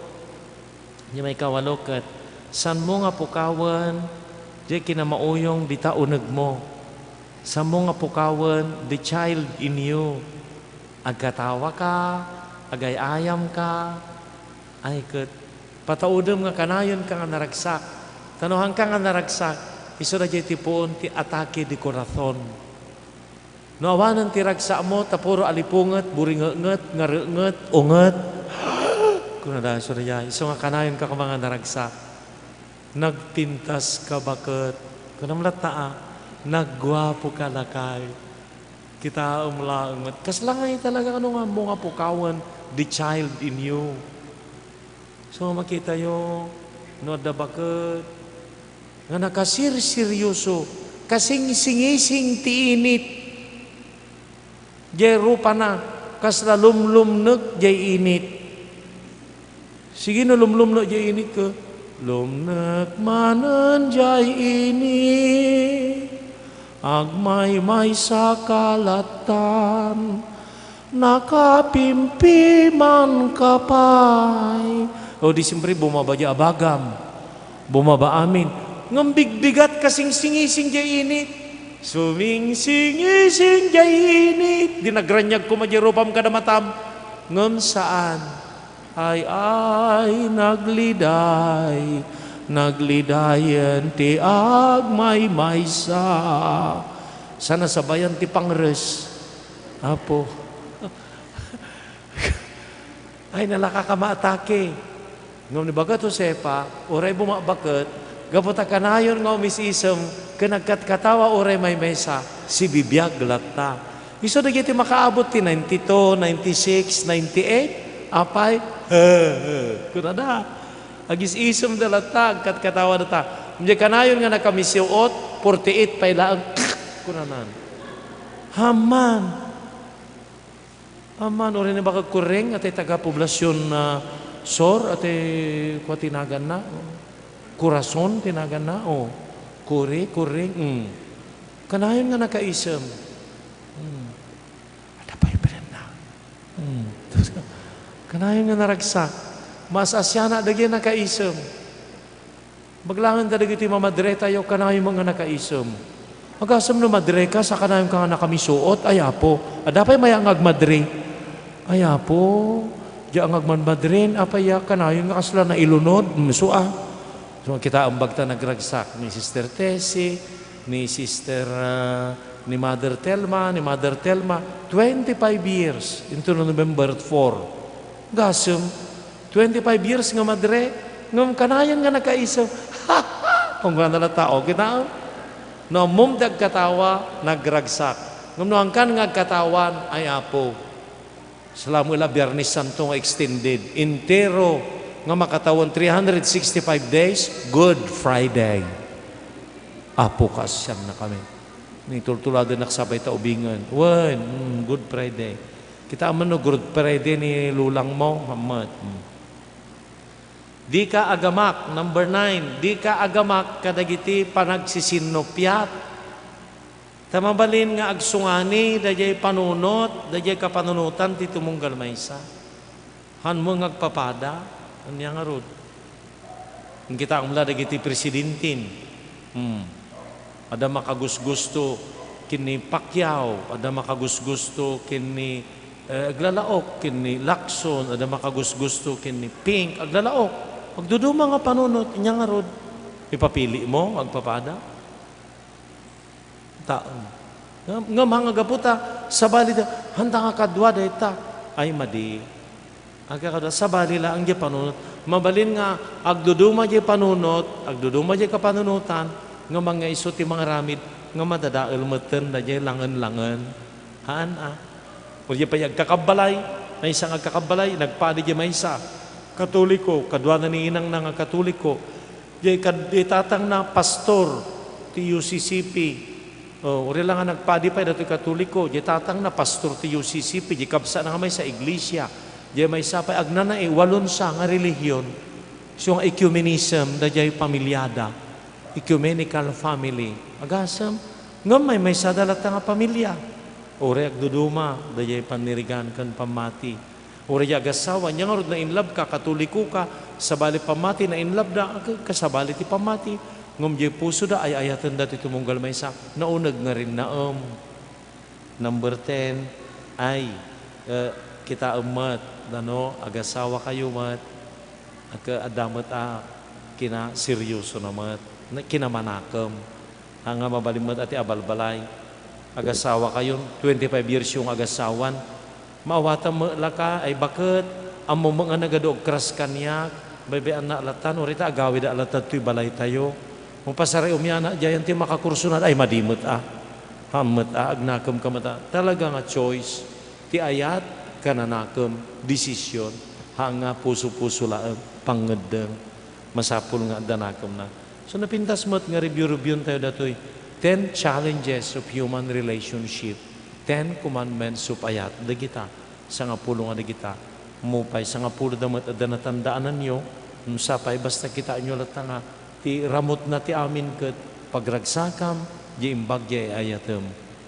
diay maikawalo ket, saanmo nga pukawen diay kinamauyong dita unegmo. Saanmo nga pukawen the child in you. Agkatawaka, agay-ayamka, ay ket pataudem nga kanayonka nga naragsak. Ta no hanka nga naragsak, isu daydiay ti puon ti atake di corazon. No awanen ti ragsakmo, ta puro alipunget, buringenget, ngarenget, unget. Kunada, Surya, isu nga kanayonka koma nga naragsak. Nagpintaska baket. Kunam latta, ah, nagguapoka lakay. Kitaem laeng met. Kasla ngay talaga, ano nga, mo nga pukawen, the child in you. So, makitayo, no adda baket, nga nakasirseryoso, kasingsingising ti init. Diay rupana, kasla lumlumnek diay init. Sige, no lumlumnek diay init ket, lumnek manen diay init, agmaymaysa ka lattan, nakapimpiman ka pay. O, di siyempre, bumaba diay abagam. Bumaba amin. Ngem bigbigat kasingsingising jay init. Sumingsingising jay init. Di nagraniag koma jay rupam kada matam. Ngem saan. Ay, ay, nagliday, naglidayen ti agmaymaysa. Sana sabayan ti pangres, Apo. Ay, nalaka ka maatake. Ngem ni baket Josefa, uray bumabbaket, gapu ta kanayon nga umis-isem ken agkatkatawa uray maymaysa, sibibiag latta. Isu dagiti makaabot ti ninety-two, ninety-six, ninety-eight, apay, he, he, kunada. Agis-isemda latta, agkatkatawadata. Idiay kanayon nga nakamisiuot, forty-eight pay laeng, kunanan. Aman. Aman, uray ni bakag Kureng, atay taga Poblacion, ah, Sur, atay kua ti naganna? Corazon ti naganna? O, Kuri, Kureng, mm. Kanayon nga nakaisem. Mm. Ada pay birenna. Mm. Kanayon nga naragsak. Maas-asiana dagiti nakaisem. Baglangenta dagiti mamadretayo, kanayon nga nakaisem. Agasem no madre ka, sa kanayon ka nga nakamisuot, ay Apo, adda pay maya nga agmadre. Ay Apo, dia nga agmadmadren, apay ya, kanayon nga kasla nailunod, mm, so, ah. So, kita ang bagta nagragsak ni Sister Tessie, ni Sister, ah, ni Mother Telma, ni Mother Telma, twenty-five years into November four. Gasem, twenty-five years nga madre, ngem kanayon nga nakaisem. Kung kuna na tao, kita, no, ammom ti agkatawa, nagragsak. Ngem no angkan nga agkatawan, ay Apo, salamat la Biyernes Santo nga extended, entero nga makatawen three hundred sixty-five days, Good Friday. Apo, kaasianna kami. Nitultuladennak sapay ta ubingen. Wen, mm, Good Friday. Kita man no Good Friday ni lulang mo, hammet. Mm. Dika agamak, number nine, dika agamak kadagiti panagsisinnuppiat. Ta mabalin nga agsungani daydiay panunot, daydiay kapanunotan ti tumunggal maysa. Hanmo nga agpapada, ania ngarud? Ngem kitaem la dagiti presidentin. Hmm. Adda makagusgusto ken ni Pacquiao, adda makagusgusto ken ni, eh, aglalaok ken ni Lacson, adda makagusgusto ken ni Pink, aglalaok. Agduduma nga panunot, ania ngarud? Ipapili mo, agpapada? Taem. Ngem, ngem manggapu ta, sabali da, handa nga kadua dayta. Ay, madi. Agkakadua, sabali laeng diay panunot. Mabalin nga agduduma diay panunot, agduduma diay kapanunotan, ngem ania isu ti mangaramid nga madadael metten daydiay langen-langen. Haan, a. O diay pay agkakabbalay, maysa nga agkakabbalay, nagpadi diay maysa. Katoliko, kaduana ni inangna nga Katoliko. Diay kad-, diay tatangna, pastor ti U C C P. O, uray la nga nagpadi pay datoy Katoliko, diay tatangna, pastor ti U C C P, diay kabsatna nga maysa, iglesia. Diay maysa pay, agnanae, walonsa nga relihion. Isu nga ecumenism, daydiay pamiliada. Ecumenical family. Agasem, ngem maymaysada latta nga pamilia. Uray agduduma, daydiay pannirigan ken pammati. Uray agassawa, ania ngarud, nainlove ka, Katoliko ka, sabali pammati, nainlove da, ag-, kasabali ti pammati. Ngem diay pusoda, ay-ayatenda ti tumunggal maysa, nauneg nga rinnaem. Number ten, ay, eh, kitaem met, no, agassawa kayo met, ag-, adda met a kinaseryosona met, na-, kinamanakem. Haan nga mabalin met a ti abalbalay. Agassawa kayon, twenty-five years yung agassawan. Maawatam met la ka, ay baket, ammom met nga nagadu agkras kaniak, baybay-annak latta, no, rita agawida latta toy balaytayo. Mo pasariom yana, diayen ti makakursunad, ay madi met a. Haan met a, agnakem ka met a. Talaga nga choice. Ti ayat, kananakem, desisyon, haan nga puso-puso laeng, pangngeddeng. Masapul nga adda nakemna. So, napintas met nga review-reviewentayo datoy, ten challenges of human relationship, ten commandments of ayat dagita, sangapulo nga dagita. Mo pay, sangapulo da met adda natandaananyo, no sapay, basta kitaenyo latta nga ti ramutna ti amin ket pagragsakam, diay imbag diay ayatem.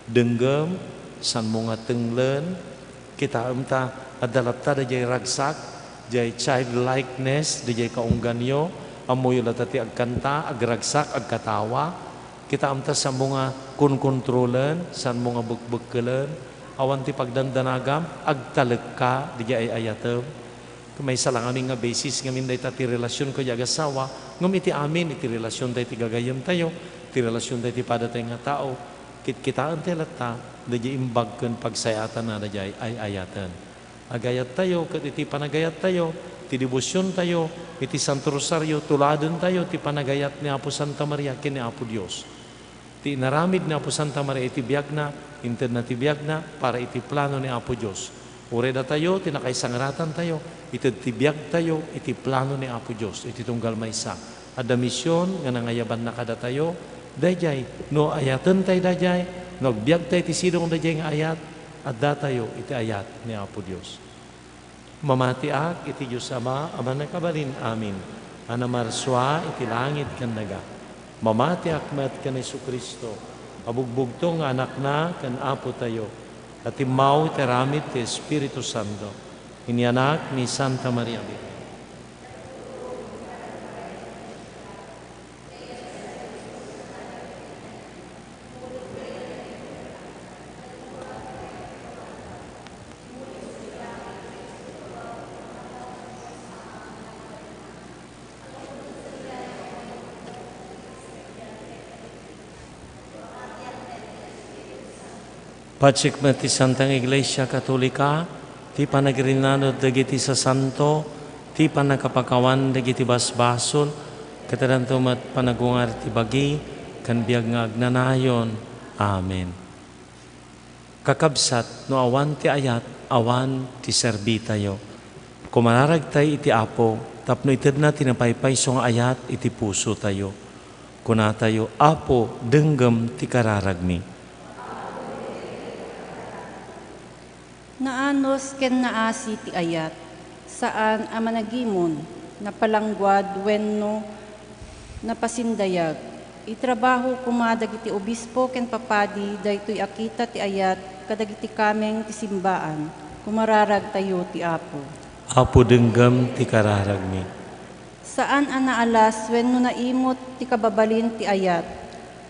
Denggem, sanmo nga tenglen, kitaem ta adda latta daydiay ragsak, diay childlikeness, daydiay kaungganyo, Ammoyo latta ti agkanta, agragsak, agkatawa. Kitaem ta saanmo nga konkontrolen, saanmo nga bekbekkelen, awan ti pagdandanagam, agtalekka, diay ay-ayatem. Maysa la ngamin nga basis ngamin dayta ti relasionko iti agassawa, ngem iti amin, iti relasiontayo iti gagayyemtayo, iti relasiontayo iti padatay nga tao, kitkitaentayo latta, daydiay imbag ken pagsayaatanna daydiay ay-ayaten. Agayattayo ket iti panagayattayo, iti debosiontayo, iti Santo Rosario, tuladentayo ti panagayat ni Apo Santa Maria ken ni Apo Dios. Ti inaramid ni Apo Santa Maria iti biagna, intedna ti biagna para iti plano ni Apo Dios. Uray datayo ti nakaisangratentayo, ited ti biagtayo iti plano ni Apo Dios iti tunggal maysa. Adda mision nga nangayabanna kadatayo, daydiay, no ayatentayo daydiay, no agbiagtayo iti sidong daydiay nga ayat, addatayo iti ayat ni Apo Dios. Mamatiak iti Dios Ama a Mannakabalin-amin, a namarsua iti langit ken daga. Mamatiak met ken Jesu-Cristo, a bugbugtong nga Anakna ken Apotayo, a timmaw iti aramid ti Espiritu Santo, inianak ni Santa Maria Birhen. Patsik met ti Santa nga Iglesia Katolika, ti panagrinanod dagiti sasanto, ti pannakapakawan dagiti basbasol, ket addanto met panagungar ti bagi ken biag nga agnanayon. Amen. Kakabsat, no awan ti ayat, awan ti serbitayo. Kumararagtay iti Apo tapno itedna ti napaypayso nga ayat iti pusotayo. Kunatayo, "Apo, denggem ti kararagmi." Naanus ken naasi ti ayat, saan a managimon, napalangguad wenno napasindayag. Itrabaho koma dagiti obispo ken papadi daytoy a kita ti ayat kadagiti kameng ti simbaan. Kumararagtayo ti Apo. Apo, denggem ti kararagmi. Saan a naalas wenno naimut ti kababalin ti ayat.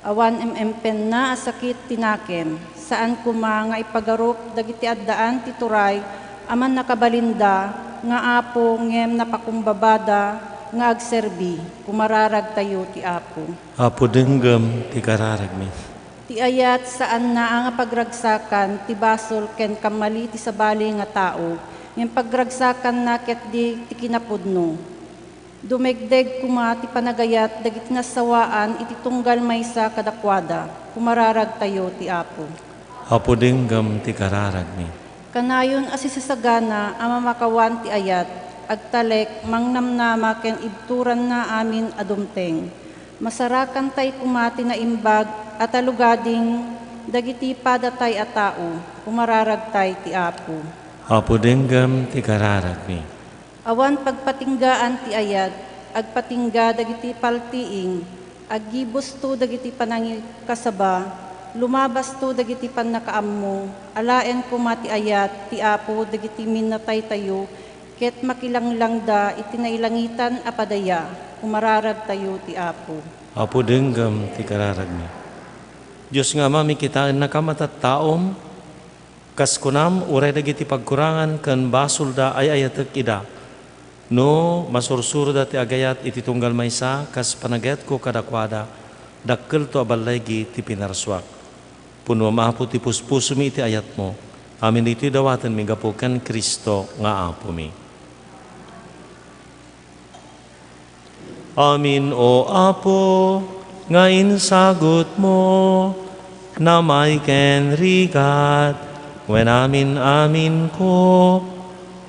Awan em-empenna a sakit ti nakem. Saan koma nga ipagarup dagiti addaan ti turay a mannakabalinda nga Apo ngem napakumbabada nga agserbi. Kumararagtayo ti Apo. Apo, denggem ti kararagmi. Ti ayat, saanna a nga pagragsakan ti basol ken kammali ti sabali nga tao, ngem pagragsakanna ketdi ti kinapudno. Dumegdeg koma ti panagayat dagiti nassawaan iti tunggal maysa kadakuada. Kumararagtayo ti Apo. Apo, denggem ti kararagmi. Kanayon a sisasagana a mamakawan ti ayat, agtalek, mangnamnama ken ibturanna amin a dumteng. Masarakantay koma ti naimbag a talugading dagiti padatay a tao. Kumararagtay ti Apo. Apo, denggem ti kararagmi. Awan pagpatinggaan ti ayat, agpatingga dagiti paltiing, aggibusto dagiti panangikasaba, lumabasto dagiti pannakaammo, alaen koma ti ayat ti Apo dagiti minnataytayo, ket makilanglangda iti nailangitan a padaya. Kumararagtayo ti Apo. Apo, denggem ti kararagmi. Dios nga Amami, kitaennakam a tattaom, kas kunam, uray dagiti pagkurangan ken basolda ay-ayatek ida. No masursuroda ti agayat iti tunggal maysa, kas panagayatko kadakuada, dakkelto a balligi ti pinarsuak. Punuam, Apo, ti puspusomi iti ayatmo. Amin ditoy dawatenmi gapu ken Cristo nga Apomi. Amin, O Apo, nga insagutmo, namay ken rigat, wen amin-aminko,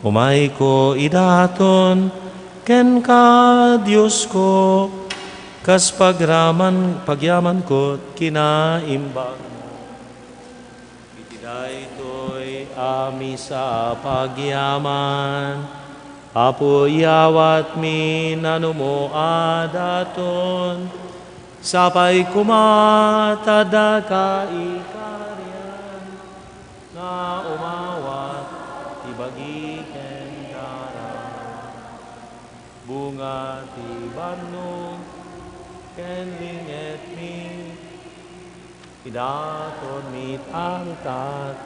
umayko idaton, kenka, Diosko, kas pagraman, pagyamanko, kinaimbagmo. Iti daytoy a misa a pagyaman, Apo, iyawatmi nanumo a daton. Sapay koma ta daka ikarian nga umawat ti bagi ken daram. Bunga ti bannog ken lingetmi, idaton mi ti altar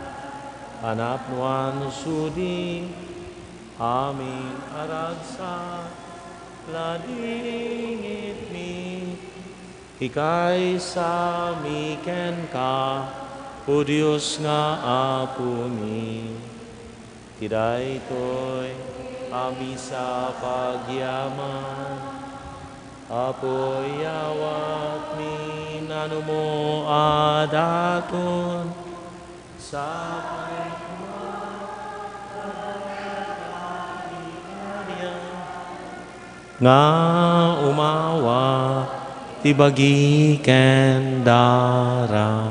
a napnoan sudi, amin a ragsak, lingetmi. Ikaisami kenka, O Dios nga Apomi. Ti daytoy a misa pagyaman, Apo, iyawatmi, nanumo a daton, sapay nga umawa ti bagi ken dara.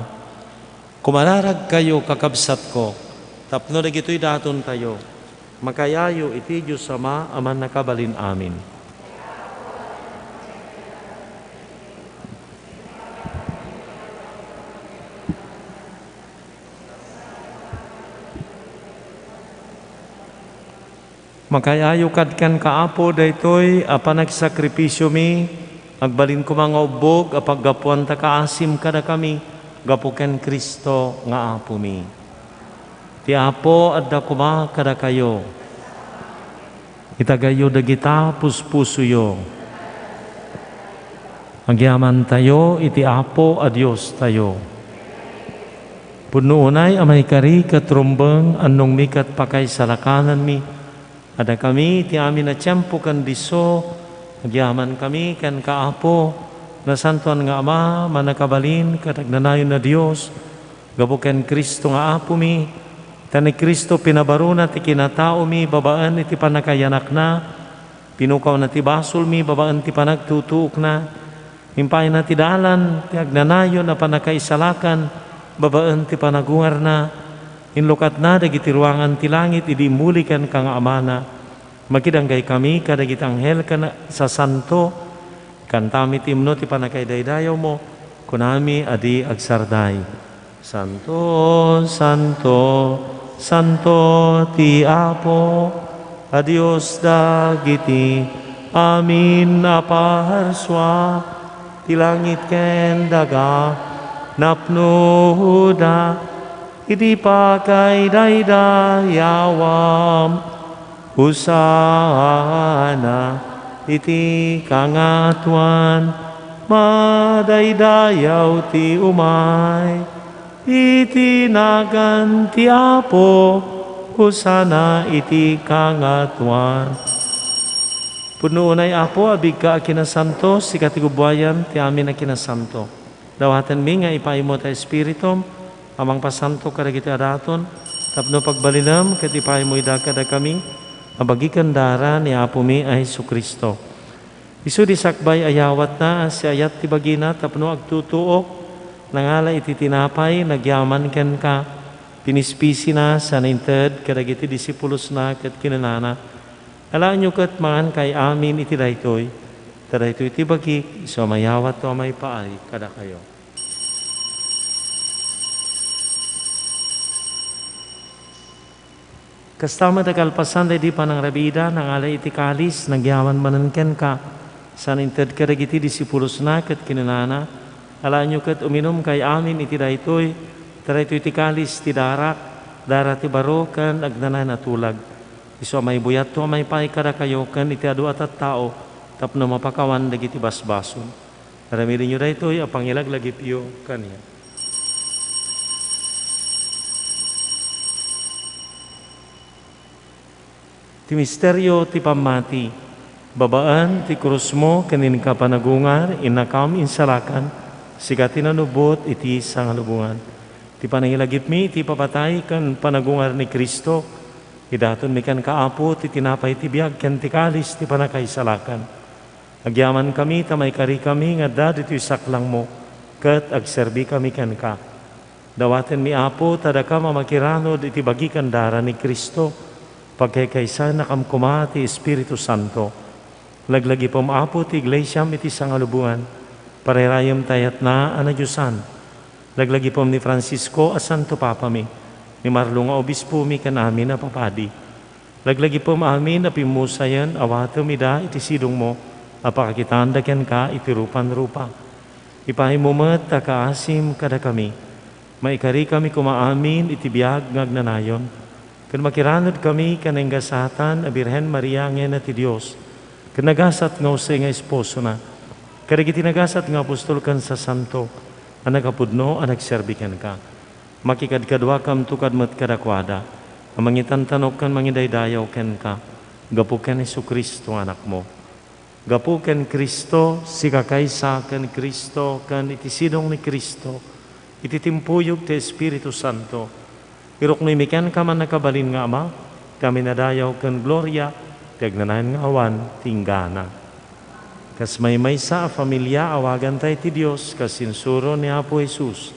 Kumararagkayo, kakabsatko, tapno dagitoy datontayo, makaayayo iti Dios Ama a Mannakabalin-amin. Makaayayo kad kenka, Apo, daytoy a panagsakripisiomi, agbalin koma nga ubbog a paggapuanta kaasim kadakami gapu ken Cristo nga Apomi. Ti Apo adda koma kadakayo. Itagayyo dagita puspusoyo. Agyamantayo iti Apo a Diostayo. Pudno unay a maikari ket rumbeng, annongmi ket pakaisalakananmi. Adda kami iti amin a tiempo ken disso, agyamankami kenka, Apo, Nasantoan nga Ama, Mannakabalin ket Agnanayon a Dios, gapu ken Cristo nga Apomi, ta ni Cristo pinabarona ti kinataomi babaen iti pannakaiyanakna, pinukawna ti basolmi babaen ti panagtutuokna, impayna ti dalan ti agnanayon a pannakaisalakan babaen ti panagungarna, inlukatna dagiti ruangan ti langit idi immuli kenka nga Amana. Makidanggay kami kadagiti anghel ken sasanto, kantami ti imno ti pannakaidaydayawmo, kunami a di agsarday. Santo, santo, santo ti Apo a Dios dagiti amin a parsua, ti langit ken daga napnoda iti pakaidaydayawan. Hosanna iti kangatoan, madaydayaw ti umay iti nagan ti Apo, Hosanna iti kangatoan. Pudno unay, Apo, a bigka a kinasanto, sika ti gubuayan ti amin a kinasanto. Dawatenmi nga ipaaymo ta Espiritum a mangpasanto kadagiti a daton, tapno pagbalinem ket ipaaymo ida kadakami a bagi ken dara ni Apomi a Jesu-Cristo. Isu di sakbay a yawatna a siayat ti bagina tapno agtutuok, nangala iti tinapay, nagyaman kenka, pinispisina, saan inted kadagiti disipulosna ket kinunana, Alaenyo ket mangankay amin iti daytoy, ta daytoy ti bagik, isu a mayawatko a maipaay kadakayo. Kasta met a kalpasan daydi panangrabiida, nangala iti kalis, nagyaman manen kenka, saan inted kadagiti disipulosna ket kinunana, Alaenyo ket uminumkay amin iti daytoy, ta daytoy ti kalis ti darak, dara ti baro ken agnanayon a tulag. Isu a maibuyatko a maipaay kadakayo ken iti adu a tattao tapno mapakawan dagiti basbasol. Aramidenyo daytoy a pangilaglagipyo kaniak. Ti misterio ti pammati. Babaen ti krusmo ken inka panagungar, innakam insalakan, sika ti nanubbot iti sangalubongan. Ti panangilagipmi iti ipapatay ken panagungar ni Cristo, idatonmi kenka, Apo, ti tinapay ti biag ken ti kalis ti pannakaisalakan. Agyamankami ta maikarikami nga adda ditoy saklangmo, ket agserbikami kenka. Dawatenmi, Apo, ta dakam a makiranod iti bagi ken dara ni Cristo, pagkaykaysaennakam koma ti Espiritu Santo. Laglagipem, Apo, ti Iglesiam iti sangalubongan, parayrayem ta ayatna a nadiosan. Laglagipem ni Francisco a Santo Papami, ni Marlo nga Obispomi ken amin a papadi. Laglagipem amin a pimmusayen, awatem ida iti sidongmo a pakakitaanda kenka iti rupan-rupa. Ipaaymo met ta kaasim kadakami. Maikarikami koma amin iti biag nga agnanayon, ken makiranudkami ken naingasatan a Birhen Maria nga Ina ti Dios, ken nagasat nga Jose nga esposona, kadagiti nagasat nga apostol ken sasanto a nagapudno a nagserbi kenka. Makikadkaduakamto kad met kadakuada a mangitantanok ken mangidaydayaw kenka gapu ken Jesu-Cristo nga Anakmo. Gapu ken Cristo, sika kaysa ken Cristo, ken iti sidong ni Cristo, iti timpuyog ti Espiritu Santo, iruknoymi kenka a mannakabalin nga Ama, ti amin a dayaw ken gloria, ti agnanayon nga awan ti inggana. Kas maymaysa a familia, awaganta iti Dios, kas insuro ni Apo Jesus.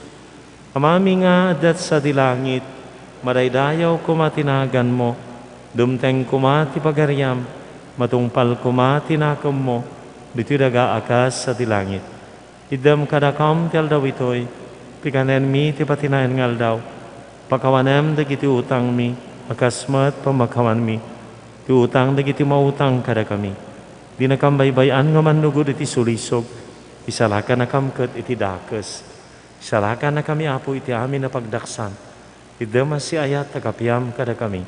Amami nga adda sadi langit, madaydayaw koma ti naganmo, dumteng koma ti pagariam, matungpal koma ti nakemmo, ditoy daga a kas sadi langit. Iddem kadakam ti aldaw itoy, pikanenmi ti patinayan nga aldaw, pakawanem dagiti utangmi, a kas met pammakawanmi, ti utang dagiti mautang kadakami. Dinakam baybay-an nga mannugod iti sulisog, isalakanakam ket iti dakes. Salakannakami, Apo, iti amin a pagdaksan. Iddem a siayat a kapiam kadakami.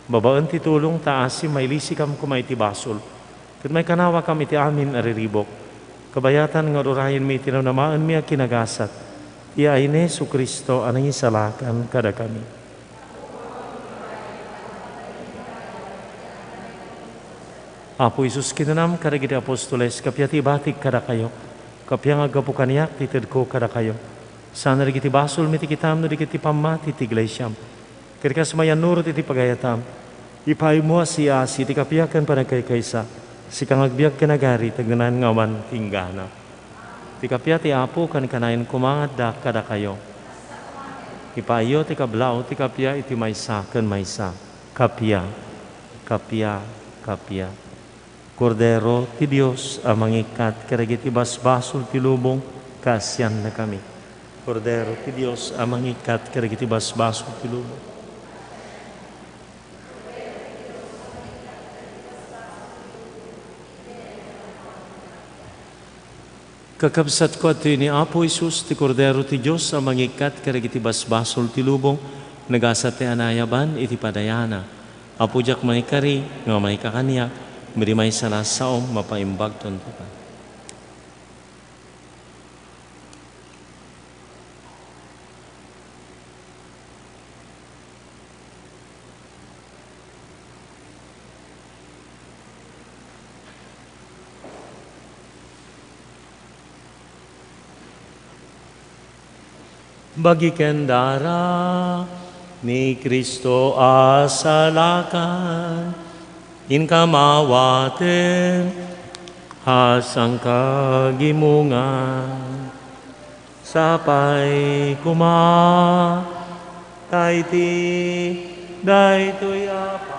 Babaen ti tulong ta asim, mailisikam koma iti basol, ket maikanawakam iti amin a riribuk. Kabayatan nga ur-urayenmi iti namnamaenmi a kinagasat. Ti ayan ni Jesu-Cristo a nangisalakan kadakami. Apo Jesus, kinunam kadagiti apostoles, kappia ti ibatik kadakayo, kappia nga aggapu kaniak ti itedko kadakayo. Saan a dagiti basolmi ti kitam no di ket ti pammati ti iglesiam. Ket kas mayannurot iti pagayatam, ipaaymo a siasi ti kappia ken panagkaykaysa, sika nga agbiag ken agari ti agnanayon nga awan ti inggana. Ti kappia ti Apo, kankanayon koma nga adda kadakayo. Ipaayyo ti kablaaw ti kappia iti maysa ken maysa. Kappia, kappia, kappia. Kordero ti Dios a mangikkat kadagiti basbasol ti lubong, kaasiannakami. Kordero ti Dios a mangikkat kadagiti basbasol ti lubong. Kakabsatko, adtoy ni Apo Jesus, ti Kordero ti Dios a mangikkat kadagiti basbasol ti lubong, nagasat ti anayaban iti padayana. Apo, diak maikari nga maikakaniak, idi maysa a saom, mapaimbagton ti pan. Bagi ken dara ni Cristo a salakan, inka mawaten a sangkagimongan. Sapay koma ta iti daytoy a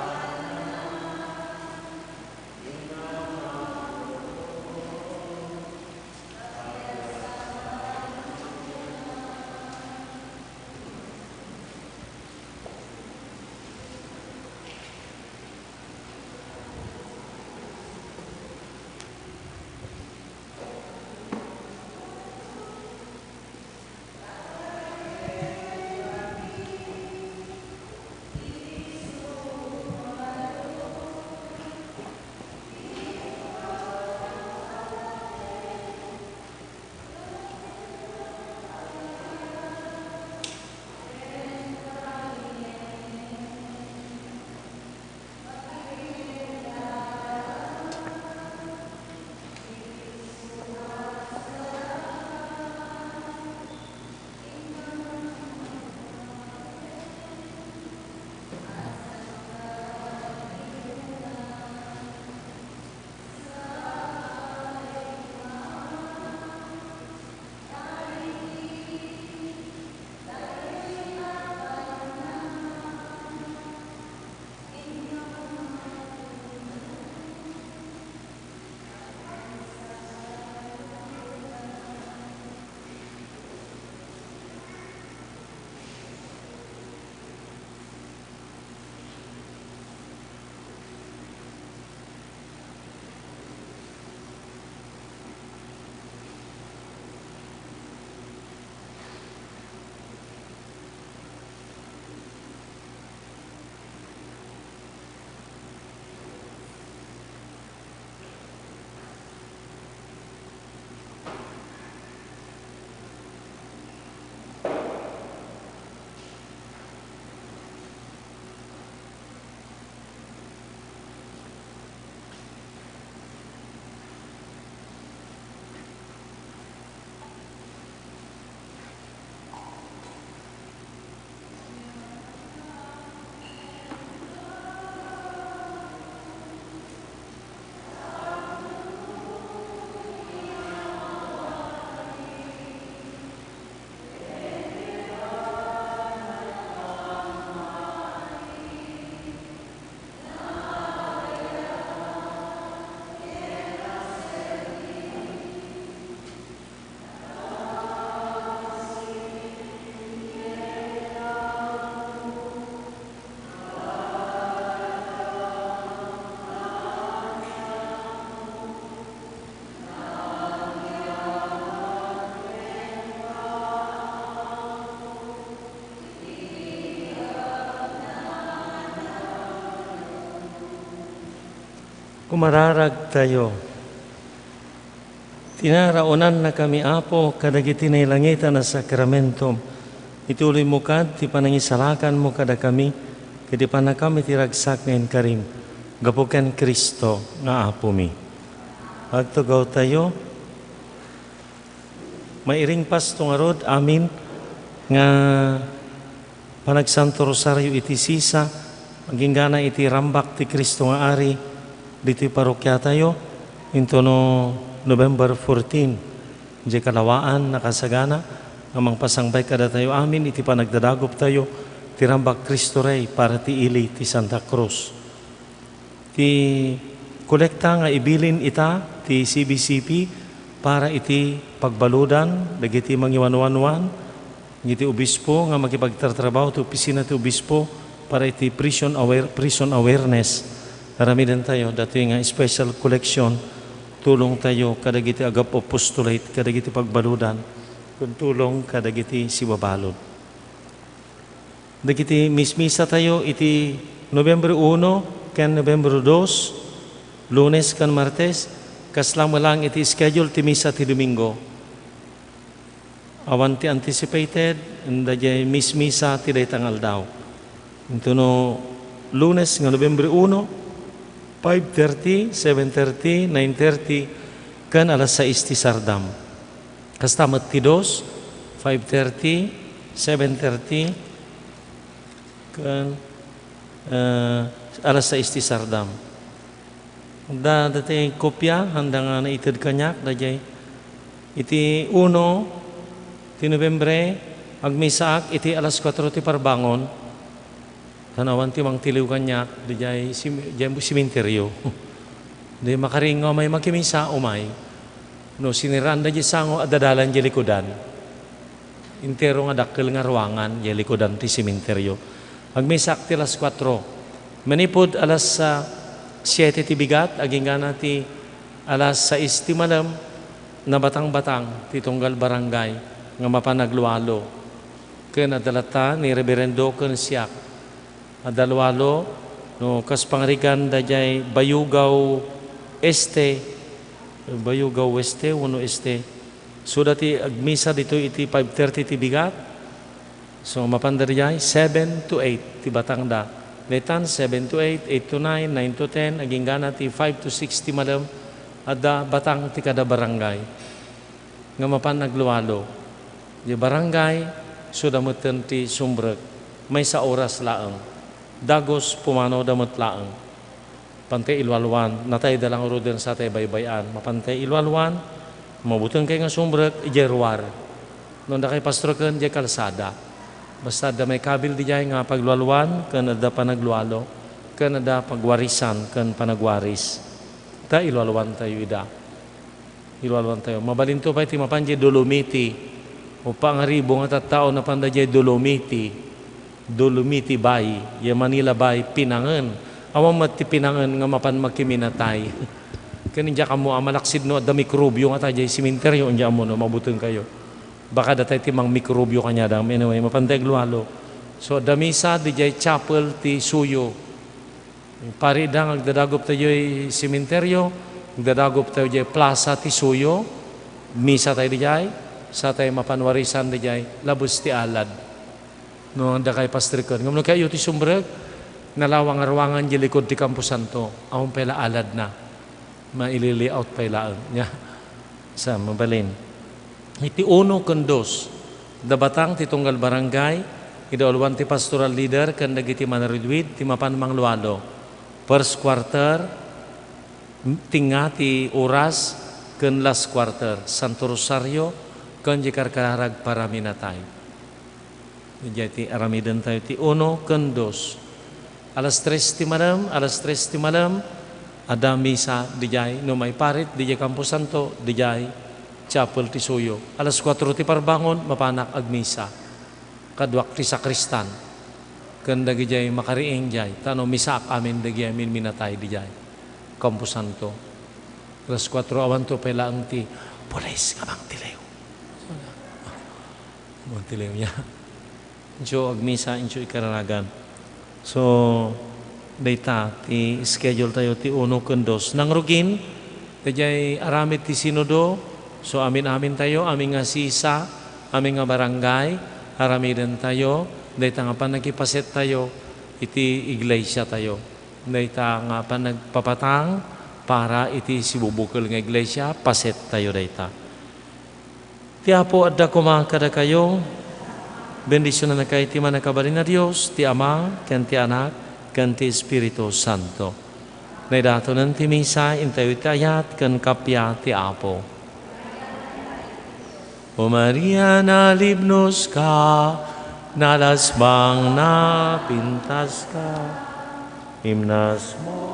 Kumararagtayo. Tinaraonannakami, Apo, kadagiti nailangitan a sakramentom. Ituloymo kad ti panangisalakanmo kadakami, ket ipannakam iti ragsak nga inkarim, gapu ken Cristo nga Apomi. Agtugawtayo. Mairing pasto ngarud amin nga panagsanto rosario iti sisa, agingga iti rambak ti Cristo nga Ari ditoy parokiatayo, intono November fourteen, idiay kalawaan, nakasagana nga mangpasangbay kadatayo amin iti panagdadagoptayo ti rambak Cristo Rey para ti ili ti Santa Cruz. Ti kolekta nga ibilin ita ti C B C P para iti pagbaludan dagiti mangiwanwanwan, dagiti obispo nga makipagtartrabaho ti opisina ti obispo para iti prison aware-, prison awareness. Aramidentayo datoy nga special collection, tulongtayo kadagiti agap-apostolate kadagiti pagbaludan, ken tulong kadagiti sibabalud. Dagiti mismisatayo iti Nobyembre uno ken Nobyembre dos, Lunes ken Martes, kasla met laeng iti schedule ti misa ti Domingo. Awan ti anticipated, daydiay mismisa ti dayta nga aldaw. Intono Lunes nga Nobyembre uno, five thirty, seven thirty, nine thirty, ken alas sais ti sardam. Kasta met ti dos, five thirty, seven thirty, ken, eh, alas sais ti sardam. Da, dati kopia, handa nga naited kaniak, daydiay. Iti uno ti Nobyembre, agmisaak iti alas kuatro ti parbangon. Tan awan ti mangtiliw kaniak, daydiay sim-, diay simenteryo. Di makaringaw may makimisa, umay. No, siniraan daydiay sango, adda dalan diay likudan. Entero nga dakkel nga ruangan diay likudan ti simenteryo. Agmisaak ti alas kuatro. Manipud alas, ah, siete ti bigat, agingga ti alas sais ti malem, nabatang-batang ti tunggal barangay nga mapan aglualo. Ken adda latta ni Reverendo ken siak. Adda lualo, no, kas pangarigan daydiay Bayugaw Este, Bayugaw Weste wenno Este. Suda ti agmisa ditoy iti five thirty ti bigat. So, mapanda daydiay, seven to eight ti batangda. Daytan, seven to eight, eight to nine, nine to ten, agingga ti five to six ti malem, adda batang ti kada barangay nga mapan aglualo. Diay barangay, suda metten ti sumbrek, maysa oras laeng. Dagus, pumanawda met laeng. Mapantay ilualuan, natayda la ngaruden satay baybay-an. Mapantay ilualuan, mabutenkay nga sumbrek, idiay ruar. No, dakay pastor ken diay kalsada. Basta adda maikabil diay nga paglualuan, ken adda panaglualo, ken adda pagwarisan, ken panagwaris. Ta ilualuantayo ida. Ilualuantayo. Mabalinto pay ti mapan diay Dolomiti. O pangaribo nga tattao napanda diay Dolomiti. Dolomiti Bay, ya Manila Bay, pinangen. Awan met ti pinangen nga mapan makiminatay. Ken diak ammo a malaksid no adda mikrobio ngata diay simenteryo, diak ammo no mabutenkay. Baka datay ti mangmikrobio kaniada. Anyway, mapantay aglualo. So, adda misa diay chapel ti Suyo. Pari ida nga agdadagoptayo diay simenteryo, agdadagoptayo diay plaza ti Suyo, misatayo diay, satay mapan warisan diay, labes ti alad. No, dakay pastreken. Ngem no kayatyo ti sumbrek, nalawang a ruangan diay likud ti Kamposanto, awan pay la aladna. Maili-layout pay laeng. Nia, sa mabalin. Iti uno ken dos, adda batang ti tunggal barangay, idauluan ti pastoral leader ken dagiti manaridwid ti mapan manglualo. First quarter, tinga ti oras, ken last quarter, Santo Rosario, ken diay karkararag paraminatay. Idiay ti aramidentayo ti uno ken dos. Alas tres ti malem, alas tres ti malem, adda misa didiay, no maiparit didiay Kamposanto, didiay chapel ti Suyo. Alas kuatro ti parbangon, mapanak agmisa. Kaduak ti sakristan ken dagidiay makariing diay, ta no misaak amin dagidiay minminatay didiay Kamposanto. Alas kuatro, awanto pay laeng ti pulis nga mangtiliw. Mangtiliw nia. Inso agmisa, inso ikararagan. So, Dayta ti schedule tayo ti uno ken dos. Nangrugin, daydiay aramid ti Sinodo, so amin-amin tayo, amin nga sisa, amin nga barangay, aramiden tayo, dayta nga pannakipaset tayo iti iglesia tayo. Dayta nga pannagpapatang para iti sibubukel nga iglesia, paset tayo dayta. Ti Apo adda koma kadakayo. Bendisionannakay ti Mannakabalin a Dios, ti Ama, ken ti Anak, ken ti Espiritu Santo. Naidatonen ti misa, intayo ti ayat ken kappia ti Apo. O Maria, nalibnos ka, nalasbang, napintas ka. Imnas mo.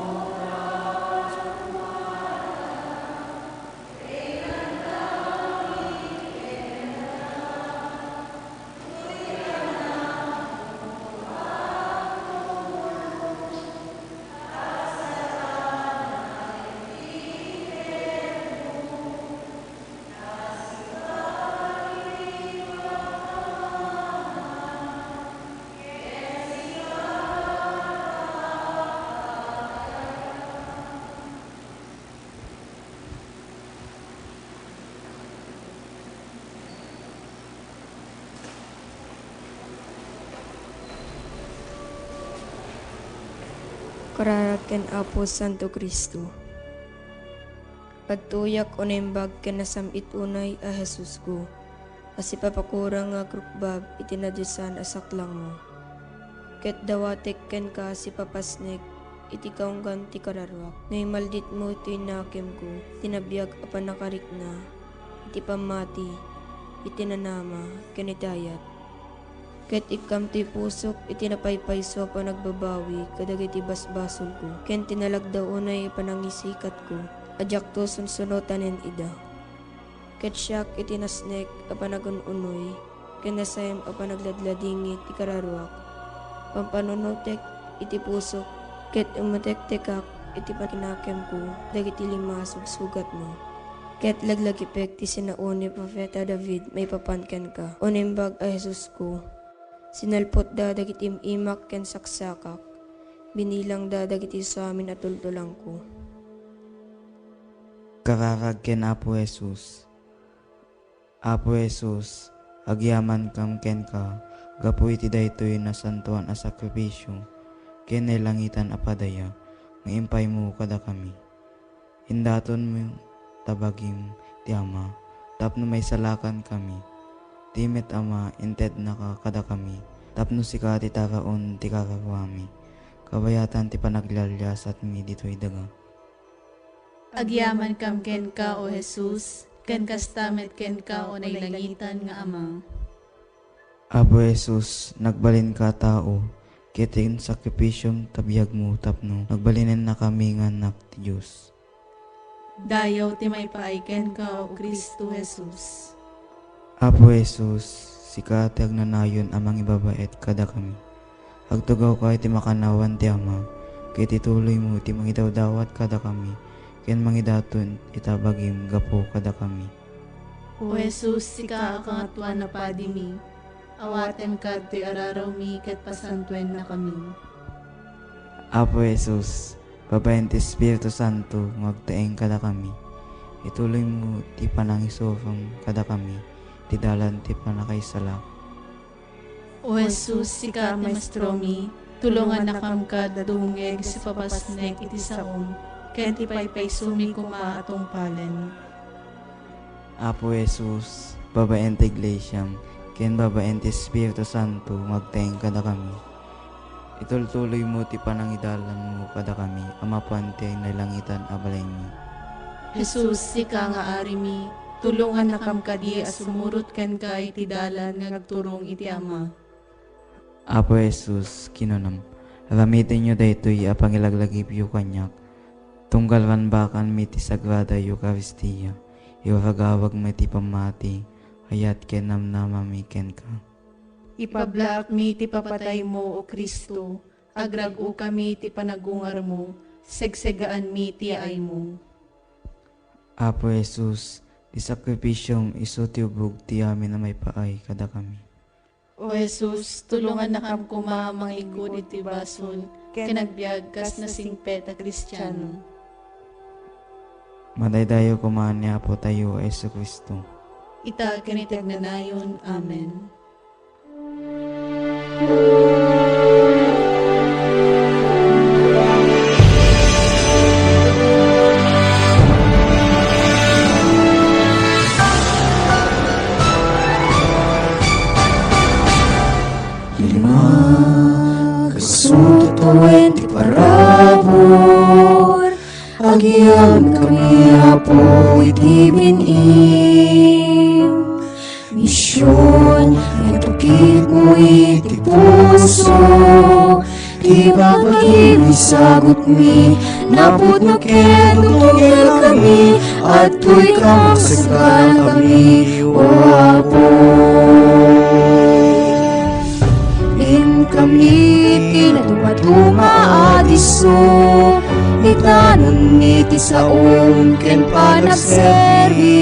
Kararag ken Apo Santo Cristo. Agtuyak o naimbag ken nasam-it unay a Jesusko, a sipapakurang nga agrukbab iti nadiosan a saklangmo. Ket dawatek kenka sipapasnek iti kaunggan ti kararuak. No imalditmo ti nakemko, ti nabiag a pannakarikna, iti pammati, iti nanama, ken iti ayat. Ket ikkam ti pusok iti napaypayso a panagbabawi kadagiti basbasolko, ken ti nalagda unay a panangisikatko a diakto sunsunotanen ida. Ket siak iti nasnek a panagun-unoy, ken nasayem a panagladladingit ti kararuak. Pampanunotek iti pusok, ket umutektekak iti pakinakemko dagiti lima a sugsugatmo. Ket laglagipek ti sinao ni Profeta David maipapan kenka, o Naimbag a Jesusko. Sinalputda dagiti im-imak ken saksakak, binilangda dagiti samin a tultulangko. Kararag ken Apo Jesus. Apo Jesus, agyamankam kenka gapu iti daytoy nasantoan a sakrifisio ken nailangitan a padaya nga impaymo kadakami. Indatonmo ta bagim ti Ama tapno maisalakankami. Ti met Ama, intednaka kadakami tapno sika ti taraon ti kararuami. Kabayatan ti panaglialiasatmi ditoy daga. Agyamankam kenka, O Jesus, ken kasta met kenka, O nailangitan nga Ama. Apo Jesus, nagbalinka a tao, ket insakripisom ta biagmo tapno nagbalinennakami nga annak ti Dios. Dayaw ti maipaay kenka, O Cristo Jesus. Apo Jesus, sika ti agnanayon a mangibabaet kadakami. Agtugawka iti makannawan ti Ama, ket ituloymo ti mangidawdawat kadakami, ken mangidaton ita bagim gapu kadakami. O Jesus, sika a Kangatoan a Padimi, awatenka ditoy ararawmi ket pasantuennakami. Apo Jesus, babaen ti Espiritu Santo nga agtaeng kadakami, ituloymo ti panangisurom kadakami ti dalan ti pannakaisala. O Jesus, sika ti Maestromi, tulongannakam kad a dumngeg sipapasnek iti saom, ken ti paypaysomi koma a tungpalen. Apo Jesus, babaen ti Iglesiam, ken babaen ti Espiritu Santo nga agtaeng kadakami. Itultuloymo ti panangidalanmo kadakami a mapan ti nailangitan a balaymi. Jesus, sika nga Arimi, tulongannakam kadi a sumurot kenka iti dalan nga agturong iti Ama. Apo Jesus, kinunam, aramidenyo daytoy a pangilaglagipyo kaniak, tunggal banbakanmi ti Sagrada Eukaristia, iwaragawagmi ti pammati, ayat ken namnamami kenka. Ipablaakmi ti papataymo, O Cristo, agrag-okami ti panagungarmo, segsegaanmi ti yaaymo. Apo Jesus, ti sakrifisiom isu ti ubog ti amin a maipaay kadakami. O Jesus, tulongannakam koma a mangikkud iti basol, ken agbiag kas nasingpet a Kristiano. Madaydayaw koma ni Apotayo Jesu-Cristo. Ita ken iti agnanayon. Amen. Lima, kasutoen ti parabur, agyamankami, Apo, iti bin-im. Mision, itukitmo iti puso, ti babagim isagutmi, napudno ket utongkami, adtoy ka masaganakami, O Apo. Inkami ti nadumaduma a disso, itanonmi ti saom ken panagserbi.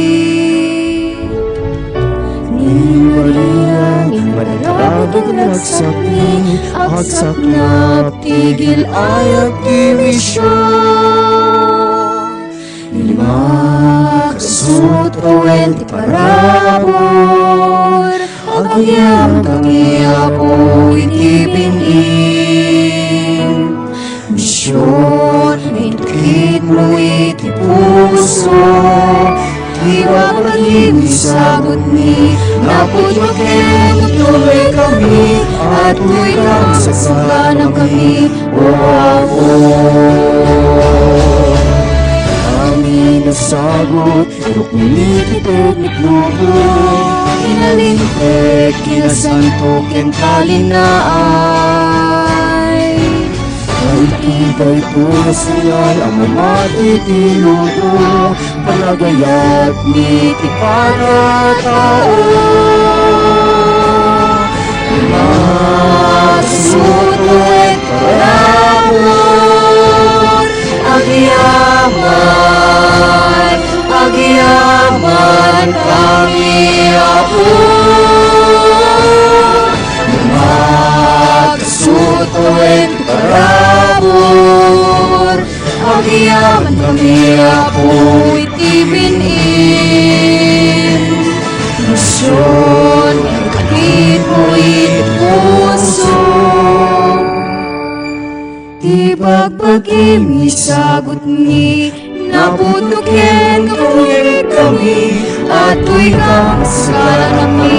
Ni Maria, ni Maria, ti nagsakni, agsaknap ti gil-ayat ti mision. Lima, kasutoen ti parabur, agyamankami, Apo, iti bin-im. Mision, itukitmo iti puso, ti babagim isagutmi, napudno ket utongkami, adtoy ka masaganakami, O Apo. Amin a sagut, rukni ti teknik lubo, inalintek, kinasanto, ken kalinaay. Ay, ti daytoy a senyal a mamati ti lubo, panagayat ni ti pagatao. Masuto ket parabur, agyaman, agyamankami, Apo. Masuto ket parabur, agyamankami, Apo, iti bin-im. Mision, itukitmo iti puso, ti babagim isagutmi, napudno ket utongkami, adtoy ka masaganakami,